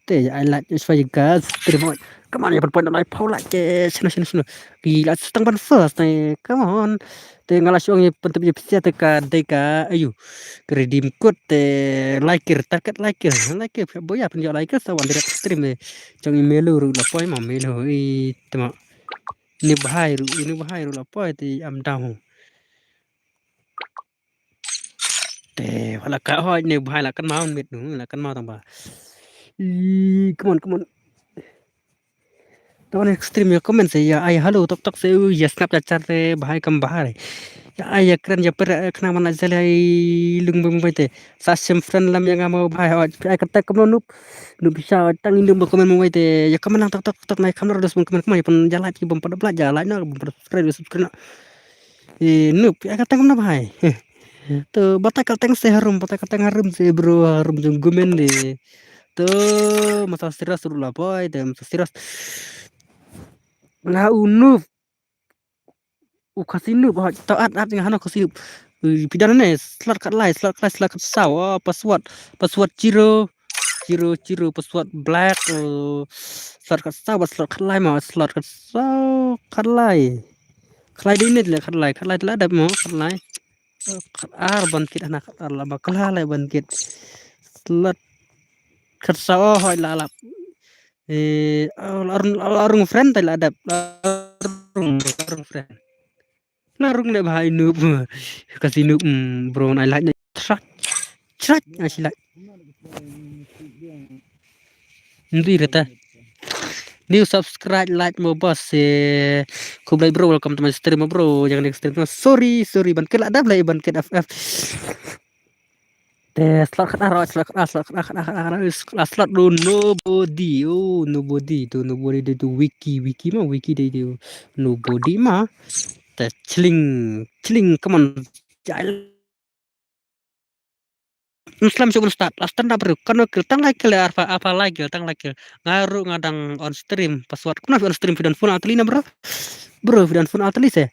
Te ai like, shwa ïa ka stream. Come on, ïa pynpoi na lai phew like te. Shano, shano, shano. Ki la shu tang ban first te. Come on. Te nga la shu ong ïa pyntip ïa pisa te ka dei ka, ayu, ka redeem code te, like, target like, like, boya pynjah like sa wan direct stream te. Jong i Melo ruh la poi ma Melo i te ma. Ni bahai ruh, ni bahai ruh la poi te am down. Te wala ka hoi ni bahai la kan ma mit nu, la kan ma tang ba. I, come on, come on. Tawon extreme ïa comment se ïa ai hello tok tok se u ïa snap ïa char se bahai kam bahai. Ïa ai ïa kren ïa per, eh, khnang man la jale ai lung bum bai te. Sa shem friend lam ïa nga mo bahai hoi. Ai kata kam no nup. Nup sha tang indum ba comment mo bai te. Ïa comment lang tok tok tok nai kam no dos bum comment mo ïa pun ïa like bum pada bla ïa like no bum pada subscribe subscribe no. Eh, nup ïa kata kam no bahai. To bata ka tang se harum, bata ka tang harum se bro, harum jong gumen de. To masa serious ruh la boy, de masa serious. La u nup. U Khasi nup, ha, to at at nga hano Khasi nup. Ui, phi don ne, slot khat lai, slot khat lai, slot khat saw, oh, password, password zero, zero, zero, password black, oh, slot khat saw, bad slot khat lai ma, slot khat saw, khat lai. Khat lai dei ne le, khat lai, khat lai te la dep mo, khat lai. Oh, khat ar ban kit hana, khat ar la ba, khat lai ban kit. Slot khat saw, oh, hoi la lap. Eh, oh, la rung, la rung friend te la dep. La rung, la rung friend. La rung ne bha i noob. Ka si noob, mm, bro, ngan ai like ne. Chrat. Chrat, ai si like. Ndu reta. New subscribe, like mo boss, eh. Khublei bro, welcome to my stream mo bro. Yang next stream. Sorry, sorry, ban kit la dap la ban kit F F. Te slot khat arwah, slot khat, slot khat, slot khat, slot khat, slot do nobody, oh, nobody, do nobody, do, do wiki, wiki ma, wiki de, do nobody ma. Te chling, chling, come on. Jai. Muslim shu start, last stand up bro. Kano kill, tang like kill, arfa, apa like kill, tang like kill. Nga ruh nga dang on stream, password. Kano on stream, phi don phone Atali na bro? Bro, phi don phone Atali se.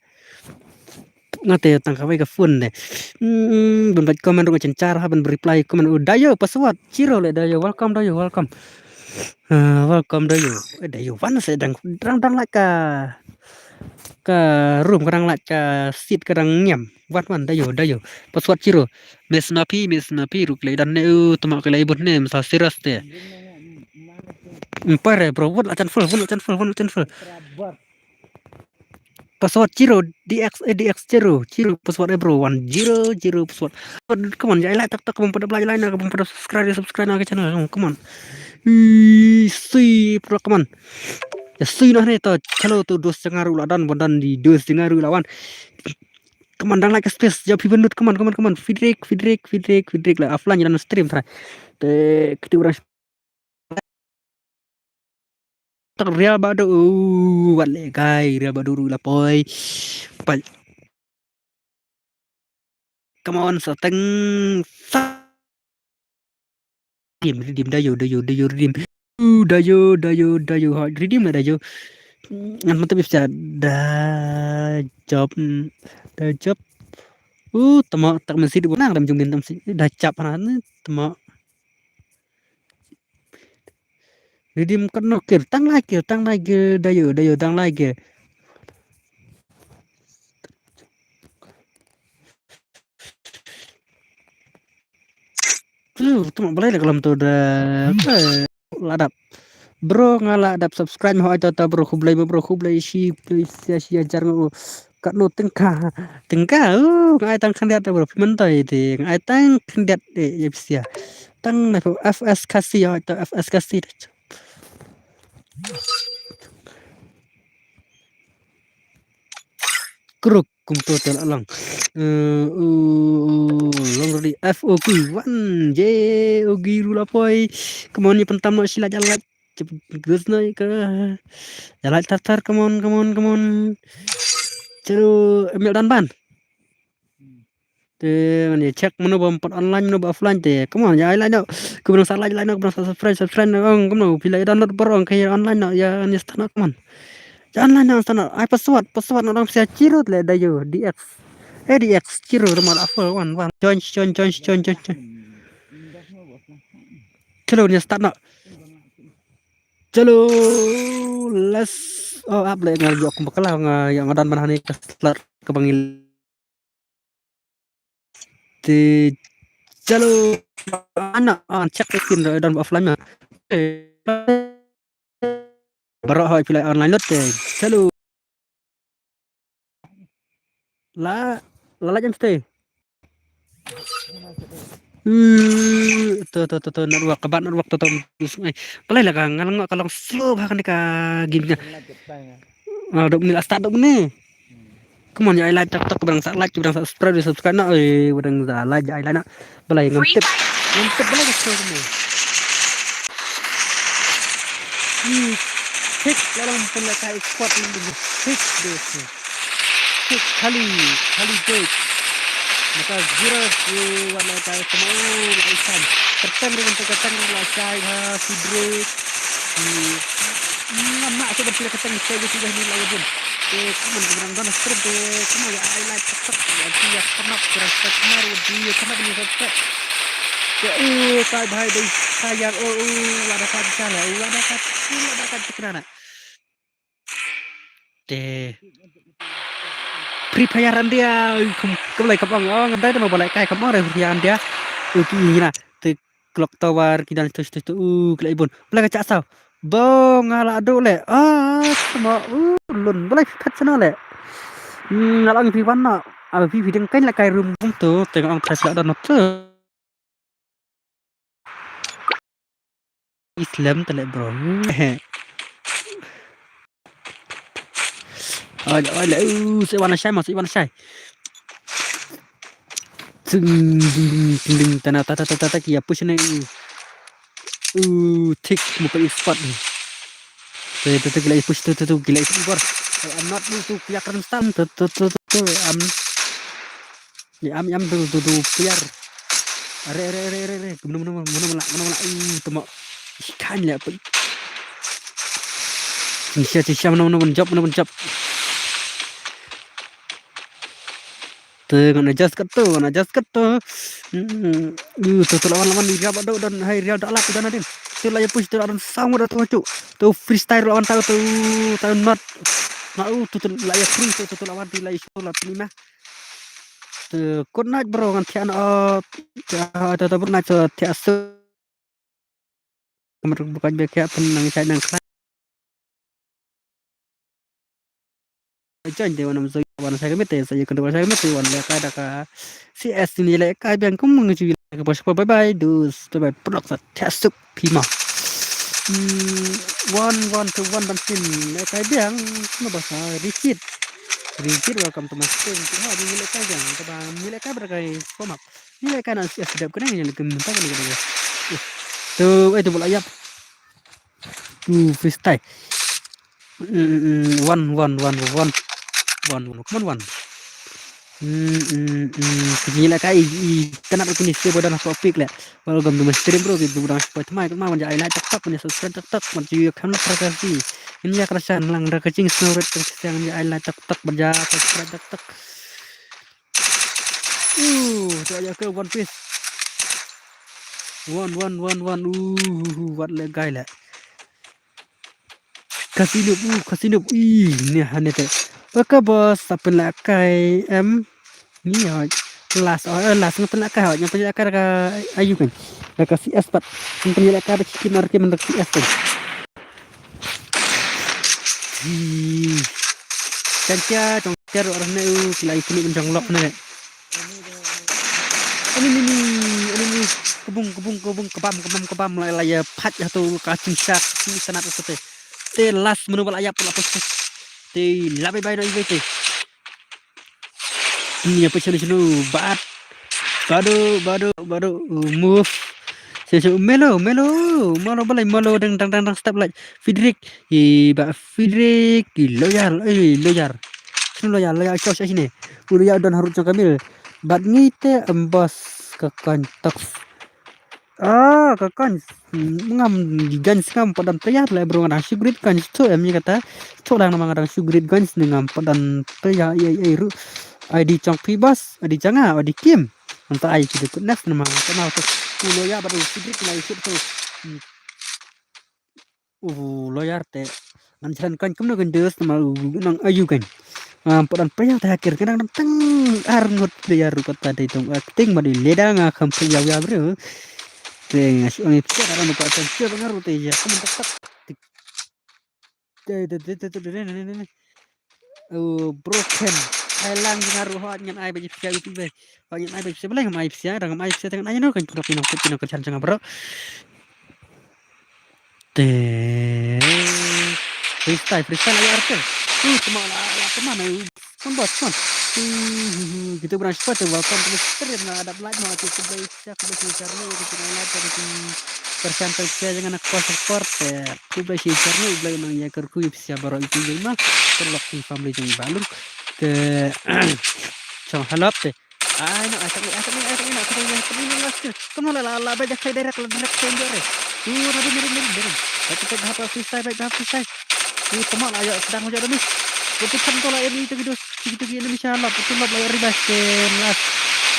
Nga te tang kawei ka phone de. Hmm, ban baca comment ruh nga cencar ha, ban reply comment. Oh, Dayo, password. Chiro le Dayo. Welcome Dayo, welcome. Ah, welcome Dayo. Eh, Dayo, wan se dang, dang, dang like ka, ka room, ka dang like ka seat, ka dang ngiam. Wan, wan, Dayo, Dayo. Password chiro. Miss Napi, Miss Napi, ruh ki la i don ne, uh, tama ki la i bun ne, masa serious te. Hmm, pare, bro, wan la chan full, wan la chan full, wan la chan full. Password zero, D X, eh, D X zero, zero password, eh, bro, one zero zero password. Come on, ya, like, tak, tak, kemon pada like, like na, kemon pada subscribe, subscribe na ka channel, come on. Ih, sui, bro, come on. Ya, sui na ne to, chalo to, dos janga ruh la don, bon don di dos janga ruh la wan. Come on, dang like space, ya, phi bendut, come on, come on, come on. Fidrik, Fidrik, Fidrik, Fidrik la offline, ya, dan stream, tra. Te, kiti orang Tak Real Badu, uh, wat le kai, Real Badu ruh la poi. Pai. Come on, sa teng, sa. Redeem, redeem, Dayo, Dayo, Dayo, redeem. Uh, Dayo, Dayo, Dayo, ha, redeem la Dayo. Ngan mata bip sa, da job, mm, da job. Uh, tama, tak mesti di nang dam jung bin tam si, da chap hana, tama. Redeem kano kir, tang lai kir, tang lai kir, Dayo, Dayo, tang lai kir. Tu, tu mak balai dah kalam tu dah. Eh, la dap. Bro, nga la dap subscribe mo, ai ta ta bro, khublei mo bro, khublei shi, khublei sia shi ajar ngo. Katno tengka, tengka, uh, nga ai tang khyndiat bro, phi mynta ite, nga ai tang khyndiat, eh, ya phi sia. Tang na F S Khasi, ya, ta F S Khasi. Kruk, kumto tel alang. Eh, uh, uh, long ready, F O Q, one, J O G ruh la poi. Come on, ya pyntam no, shi la jalan. Gus noi ka. Ya, like tar tar, come on, come on, come on. Chalo, em, ya dan ban. Te, ngan ya check mano ba pat online, mano ba offline te. Come on, ya, like no. Ku bang sa like, like no, ku bang sa subscribe, subscribe no. Ong, come on, phi la download bor ong, ka ya online no, ya, ni start no, come on. Ya online no, start no. Ai password, password no, dang sia chirut le, Dayo, D X. Eh, D X, chirut, rumal afal, one, one. Join, join, join, join, join, join. Chalo, ni start no. Chalo, let's, oh, ap le, nga jok bakla, nga, ya, nga dan ban hani ka slot ka bangil. Te, chalo, ana, ah, check ka skin dah, dan offline na. Eh, baroh hoi phi la online lut te. Chalo. La, la, la jam stay. Uh, to, to, to, to, network, ka bad network, to, to, sungai. Balai la ka, nga la ngok ka long slow bha kane ka game nya. Ah, dok ni la start dok ni. Come on, ya, ai like, tak, tak, barang sa like, barang sa subscribe, subscribe na, eh, barang sa like, ya, ai like na. Balai ngam tip. Ngam tip balai ka score ni. Hmm. Hit, la long pun la kai squad ni. Hit, deh. Hit, kali, kali deh. Mata zero, eh, wat la kai, come on, la isan. Terteng ring, terteng ring, la kai, ha, si break. Hmm. Ngam nak, coba sila keteng, saya gitu, dah ni, la bun. Te, come on, ka bang don stream te, come on, ya, ai like, tak, tak, ya, ki, ya, come up, kira, tak, mar, di, ya, come up, ni, tak, tak. Ya, eh, kai, bhai, dei, sayang, oh, oh, wada kat, salah, wada kat, wada kat, kira, nak. Te. Free Fire India, ui, kum, kum lai, kam ong, ong, dai, dai, ma, balai, kai, kam ong, re, Free Fire India. Ui, ki, ni, na. Te, Clock Tower, ki dan tush, tush, tush, uh, ki la ibun. Balai ka chak saw. Bo nga la duk le. Ah, sama, uh, lun. Balai phet sana le. Hmm, nga la ong phi wan noh. Aba phi phi dang keiñ la kai room bum tu, te nga ong thai phi la don noh tu. Islem te leh bro. Oi, oi, le, uh, se wan shai ma, se wan shai. Ting, ting, ting, ting, ting, tana, ta, ta, ta, ta, ta, ki ïa push ne. Uh, tik, mo pa spot ni. Tu, tu, tu, ki la ïa push, tu, tu, tu, ki la ïa push bor. I'm not going to piak ran stam, tu, tu, tu, tu, tu, am. Ni am, am, tu, tu, tu, piar. Are, are, are, are, are. Mano, mano, mano, mano, mano, mano, uh, tama. Ikan le, apa? Ni sia, sia, mano, mano, mano, jump, mano, mano, jump. Tu, ngan adjust kat tu, ngan adjust kat tu. Hmm, uh, tu, tu lawan, lawan, ria ba do, don, hai, ria da lap, don adin. Tu la ïa push, tu la don sound da tu, tu. Tu freestyle lawan tu, tu, tu not. Na, uh, tu, tu la ïa free, tu, tu, tu lawan, tu la ïa show la, tu ni mah. Tu, good night, bro, ngan thiah na, uh, tu, tu, tu, good night, so, thiah so. Kamar bukan biar thiah pun nang cai nang khlaiñ. Join te wan am zoi wan sa kami te sa ïa kynduh wan sa kami te wan leh kai da ka C S ni leh kai biang kum ngi ju leh ka bos bye bye dus bye bye, pulak sa thiah suk phi ma. Hmm, one one to one ban sin leh kai biang kumno ba sa rikit. Rikit, welcome to my stream. Ki ha ni leh kai biang ka ba ni leh kai ba da kai form up. Ni leh kai na C S dep kane ni leh kim ta kane kane. Tu ai tu bola yap. Tu freestyle. Mm, mm, mm, one, one, one, one. One, one, come on, one. Mm, mm, mm. Kini leh kai i, i, tanat kini sia bodan topic leh. Welcome to my stream, bro. Kita bodan support mai, mai manja ai like tak tak, manja subscribe tak tak, manja yu kam nak terkasi. Ini ya kerasan lang terkacing snow red terkacing ya ai like tak tak, manja subscribe tak tak. Uh, tu aja ke One Piece. One, one, one, one. Uh, what le guy le. Kasino, uh, kasino. Ih, ni hane te. Oke bos, tapi lah kai em. Ni hoi. Last, oh, eh, last ngepen lah kai hoi. Ngepen lah kai ka ayu kan. Ka C S pat. Ngepen lah kai ba cikin arke men C S kan. Hi. Chancha, chancha ruh arne u, ki la ïa kynduh ban jong lok ne. Ani ni ni, ani ni. Kebung, kebung, kebung, kebam, kebam, kebam, la, la ïa phat ïa tu ka chim shark, chim sanat tu te. Te last menu ba la ïap la pos. Te la bai bai no ibai te. Ni apa chanu chanu bat. Badu, badu, badu, move. Chanu chanu melo, melo, melo balai melo dang dang dang dang step like. Fidrik, i ba Fidrik, i loyal, i loyal. Chanu loyal, loyal chos sini. U loyal don harut chong kamil. Bat ngi te embos ka kan tak. Ah, ka kan. Ngam gan ngam padan player le bro ngadang sugrit kan tu em ni kata. Tu lang nama ngadang sugrit kan ni ngam padan player ai ai ru. Ai di chong pi bas, ai di changa, ai di kim. Anta ai ki dukut nas nama kata mau tu. Ulo ya badu sugrit lai sut tu. U loyar te ngan jlan kan kumno kan des nama nang ayu kan. Ngam padan player te hakir kan nang tang ar ngut player ru kata dei tong acting ma dei leda nga kham player ya bro. Te nga shu ngi player ara nu ka chan che ba nga ru te ya kum tak tak. Te te te te te ne ne ne. Oh, broken. Ai lang nga ru hot ngan ai ba jipsia uti be. Hot ngan ai ba jipsia beleng ai psia dang ai psia tang ai no kan pura pinang put pinang kan chan jang bro. Te freestyle, freestyle ayo arte. Uh, tama la, la tama na. Come on, come on. Uh, kita berang support tu welcome to the stream na adap live na tu sebelah siap sebelah si Charlie tu kena live tu tu percent tu sia jangan nak kuasa support. Khublei shibun Charlie, khublei nang ïa kyrkhu ïa phi baroh ïa phi ïa ma. Terlok phi family jong i Bah Lun. Te chong halap te. Ai no, ai tak ni, ai tak ni, ai tak ni, ai tak ni, ai tak ni, last ni. Kamu la la la baik dah direct la direct ke India re. Tu na bin bin bin bin. Baik kita dah apa freestyle, baik dah freestyle. Tu temak la ya sedang hujan ni. Tu kan tu la ini tu gitu. Gitu gitu ini insya Allah. Tu la la ribas ke last.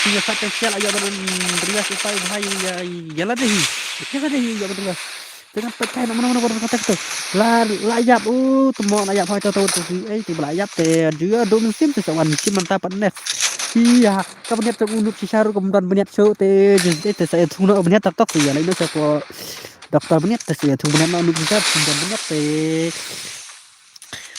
Tinggal satu sial aja ban ribas upai bahaya ya. Ya la deh. Ya la deh ya ban ribas. Dengan pekai nak mana-mana orang kata tu. La la yap, uh, temo la yap hoi tu tu tu. Eh, ti la yap te. Dia dum sim tu sawan sim mantap pat nef. Iya, ka bniat tu unuk si sharu ka mdan bniat so te. Jin te te saya thung no bniat tak tak ya. Lai no sa ko doktor bniat te saya thung bniat no unuk si sharu mdan bniat te.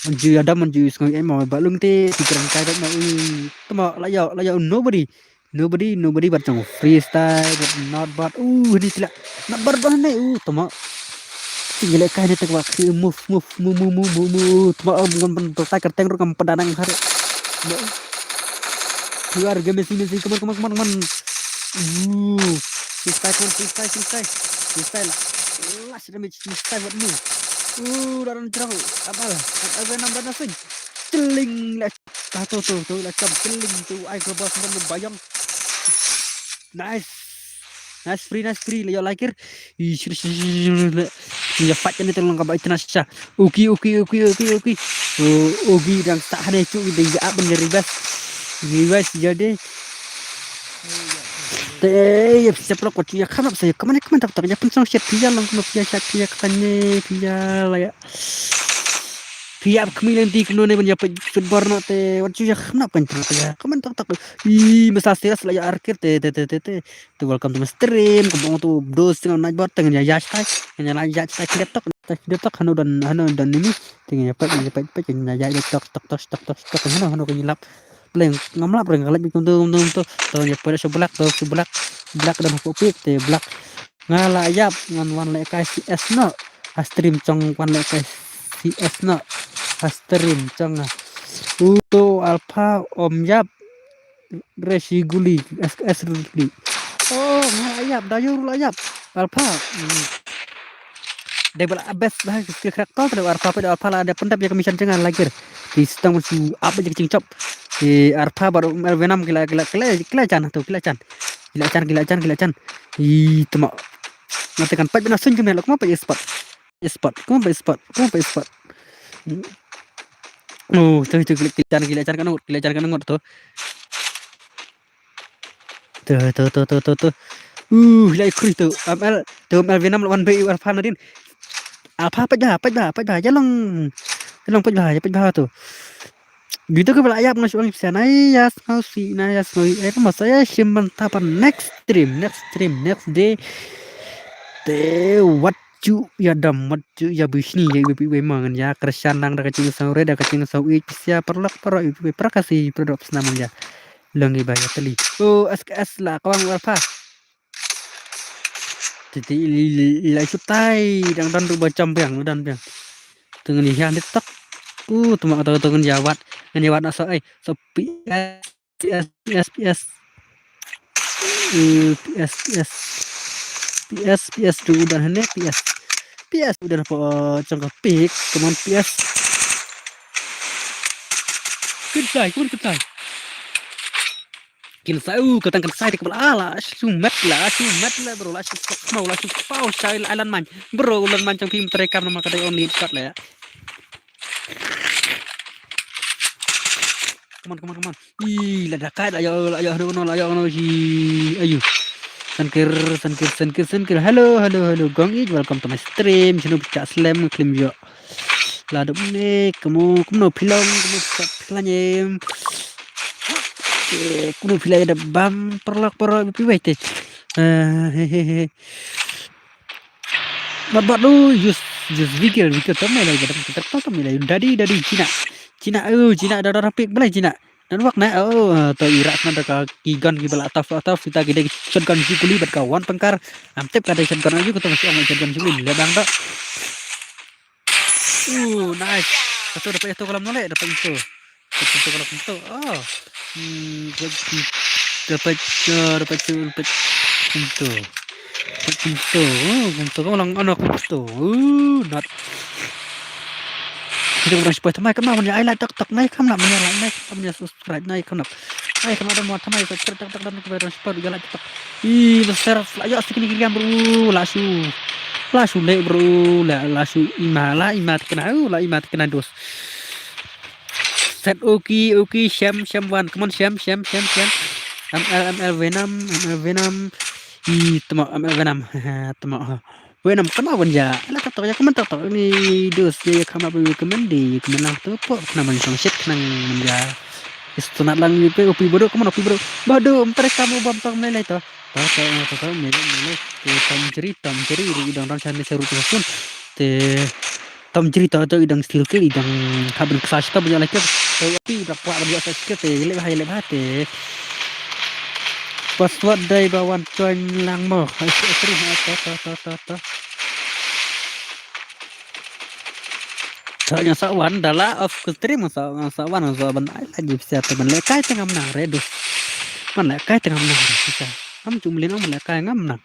Ju ïadam, ju sngew ïa mo ba lung te, ti kren kai ba mo, ui. Tama la ïa, la ïa nobody. Nobody, nobody, bad jong freestyle, bad not bad. Uh, ni tila. Not bad ba ne, uh, tama. Ti lehkai ne, tak ba move, move, move, move, move, move. Tama, um, ngon ban tai kyrteng ruh kam padanang har. Tama. You are game, Messi, Messi, come on, come on, come on, come on. Uh, freestyle, come on, freestyle, freestyle. Freestyle lah. Last damage, freestyle buat ni. Uh, dah run jrong. Abal, abal, abal, abal, abal, abal. Celing lah. Ah, tu, tu, tu, lah, cam, celing tu. Ai, kerbau semua ni bayang. Nice. Nice free, nice free. Lah, yo, like. Ih, shir, shir, shir, shir, shir. Ïa fight kan tu lang ka ba itna sha. Oki, oki, oki, oki, oki. Oh, oki dang start hane chu, dei ïa ban ïa reverse. Reverse jadi. Te, ïa, siap lok, wat ïa khamap saya. Kemana, kemana tak, tak, ïa, pensong siap, pia lang, kemana, pia siap, pia kane, pia lah, ïa. Pia khmih lynti kumno ne ban ïa peit football noh te, wat ju ïa khamap kan, pia. Kemana tak, tak. Ih, masa serious lah ïa arkir te, te, te, te, te. Te welcome to my stream, kumba ong tu, dos tengah night bot, tengah ïa ïa stai, tengah ïa ïa stai, kidep tok, stai kidep tok, hano don, hano don ni ni, tengah ïa peit, ïa peit, peit, tengah ïa ïa tok, tok, tok, tok, tok, tok, hano, hano kan ïa lap. Pleng, ngam lap reng, lap kumtu, kumtu, kumtu, tengah ïa peit, shu black, tu, shu black, black don hapoh pik, te black. Nga la ïap, ngan wan lehkai C S noh, ha stream jong wan lehkai C S noh, ha stream jong nga. Uto Alpha, om ïap, Reshi Guli, S S Guli. Oh, nga la ïap, da ïoh la ïap. Alpha. Hmm. Dei ba la best ba ki krak tol, dei Alpha, dei Alpha la, dei pyndap ïa ka mission jong nga lagir. Ki stang shu ap ïa ka jingchop. Ki Alpha baroh Venom ki la, ki la, ki la, ki la jan tu, ki la jan. Ki la jan, ki la jan, ki la jan. Ih, tama. Nga te kan peit bna sun jong me la, kumba peit spot. Spot, kumba peit spot, kumba peit spot. Oh, tu, tu, ki la jan, ki la jan kan ngut, ki la jan kan ngut tu. Tu, tu, tu, tu, tu, tu. Uh, la ikri tu. M L, tu M L Venom lawan B U Alpha nadin. Alpha peit bha, peit bha, peit bha. Ïa long. Ïa long peit bha, ïa peit bha tu. Gitu ke ba la ïap nga shu ong ïa pisa. Na ïa sngew si, na ïa sngew. Eh, ka masa ïa shim ban ta pa next stream, next stream, next day. Te wat ju ïa dam, wat ju ïa bishni ïa iwei pa iwei ma ngan ïa kyrshan lang da ka jingsngewrit, da ka jingsngewïeit, pisa paralok para iwei pa iwei para ka si para dop snam ngan ïa. Long iba ïa teli. Oh, S K S la kawang Alpha. Ti ti li li li lai sut tai dang don ruh ba jam biang, don biang. Tu ngan ïa TikTok. Uh, tu ma tu tu ngan ïa wat, ngan ïa wat na so ai, so P S, P S, P S, P S. Eh, P S, P S. P S, P S tu udah ne, P S. P S udah apa, jong ka pik, come on P S. Kynsai, come on Kynsai. Kynsai, uh, ka tang Kynsai te ka bala, la shu met la, shu met la bro, la shu pau, la shu pau shai la Iron Man. Bro, Iron Man jong phi mynta kam nama ka dei only shot la ïa. Come on, come on, come on. Ih, la dakai la ïa, la ïa, no, la ïa, no, hi, ayu. Sankir, sankir, sankir, sankir. Hello, hello, hello. Gong ij, welcome to my stream. Shano phi chah slem, klim ïa. La dum ne, kumno, kumno phi long, kumno phi long em. Eh, kumno phi la ïa da bam, paralok, paralok, pi wai te. Eh, he, he, he. Bat bat lu, use, use vehicle, vehicle to me la, bat bat to me la, daddy, daddy, Cina. Cina, oh, Cina, da, da, da, pick, balai Cina. Dan wak na, oh, to irak na da ka ki gun ki bala tough, tough, kita ki dei shotgun ki kuli bat ka wan pengkar. Am tip ka dei shotgun ayu, kita masih ong shotgun ki kuli, le bang to. Uh, nice. Satu dapat itu kalau molek, dapat itu. Dapat itu kalau itu. Oh. Hmm, dapat, dapat, oh, dapat itu, dapat itu. Dapat itu. Oh, itu kalau anak itu. Uh, not. Kita orang support sama kan mana ai like tok tok nai kan mana like nai kan mana subscribe nai kan. Ai kan ada mau sama subscribe tok tok dan kita orang support juga like tok. Ih, besar lah ya sikit ni kiriam bro. Lasu. Lasu le bro. La lasu ima la ima tekena. Uh, la ima tekena dos. Set oki oki shem shem wan. Come on shem shem shem shem. M L M L Venom, M L Venom. Ih, temo M L Venom. Temo. Venom kena ban ja. La tak tak ya kemen tak tak ni dos ya kemen apa kemen di kemen lang tu pok kena ban song shit kena ban ja. Istunat lang yu pe opi bodo kemen opi bodo. Bodo, menteri kamu bam tong melai to. Tau, tau, tau, tau, mele, mele. Te tam jeri, tam jeri, ri dang dang shane seru tu sun. Te Tom jri to to i dang steal kill, i dang hap ban ksa to ban ïoh leh kill. To pi da kwah ban ïoh sa kill te leh bha leh bha te. Password dei ba wan join lang mo. Ai, ai, ai, to to to to to. To ïa sa wan da la off ku stream sa sa wan sa ban ai la ji pisa te ban leh kai te ngam nang re dus. Ban leh kai te ngam nang re pisa. Am jum lin am leh kai ngam nang.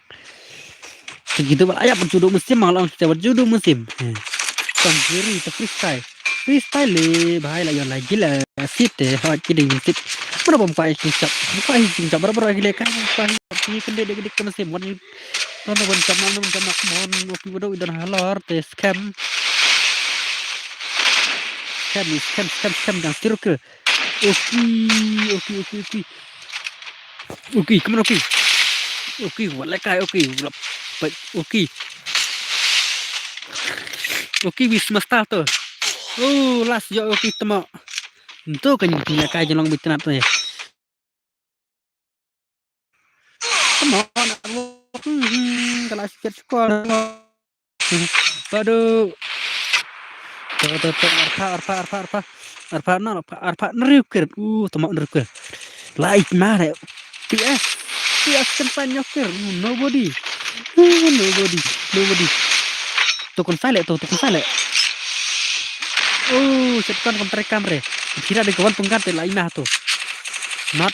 Te kita ba la ïap ban judo musim ma la ong kita ba judo musim. Tang jri te freestyle. Freestyle le bha la ïa la gila sit te ha ki ding sit. Mana bom kai ki chap. Kai ki chap bara bara gila kai kai ki kende de de ke musim wan. Mana wan chap mana wan chap mana wan oki wado idan halor te scam. Scam scam scam scam dang sirke. Oki oki oki oki. Oki, come on, Oki. Oki, wat leh kai, Oki. Wat leh, Oki. Oki, wis masta to. Oh, last yo, Oki, tama. Nto kan ni kai jong long bitnat to. Tama, hmm, kala sikat skor. Aduh. To to to arpa arpa arpa arpa. Arpa na arpa arpa nriu kir. Uh, tama nriu kir. Lai mare. P S. P S kan pan nyokir. Nobody. Uh, nobody. Nobody. To kon sale to to kon sale. Oh, set kon kon trekam re. Kira de kawan pengkat de lai mah to. Not.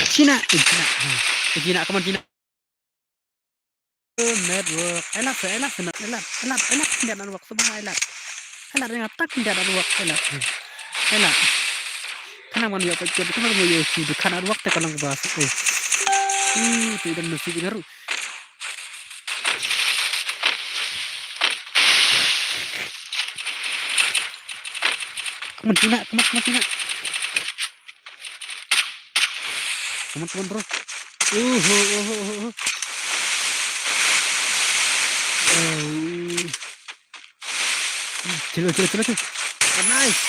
Cina, eh, Cina. Eh, Cina, come on, Cina. Network. Elat, elat, elat, elat, elat, elat, elat, network, semua elat. Elat, yang attack, elat, network, elat. Elat. Kana man yo pecah, kana man yo si, kana network te kana bahas. Eh. Ih, tu dan mesti dengar. Come on, Cina, come on, come on, Cina. Come on, come on, bro. Uhu, uhu, uhu, uhu. Eh. Chilo, chilo, chilo, chilo. Oh, nice.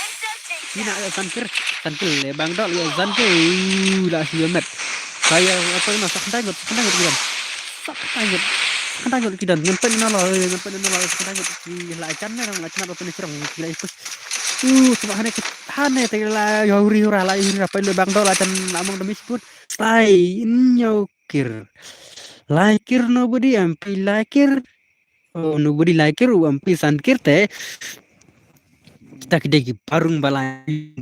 Cina, eh, Sankir. Sankir, eh, Bang Dol, eh, Sankir. Uh, la si met. Saya, apa ni, sak dai ngot, sak dai ngot, bilang. Sak dai ngot. Sak dai ngot, kidan. Ngan pen na lo, eh, ngan pen na lo, sak dai ngot. Ki la chan na, la chan na, apa ni, serang. Ki la ikut. Uh, cuma hane, hane, te la, yo, huri, hura, la, huri, apa, le Bang Dol, la chan, la mong demi sebut. Tai, nyo, kir. Laikir nobody, M P Laikir. Oh, nobody Laikir, M P Sankir te. Kita kide ki parung balai.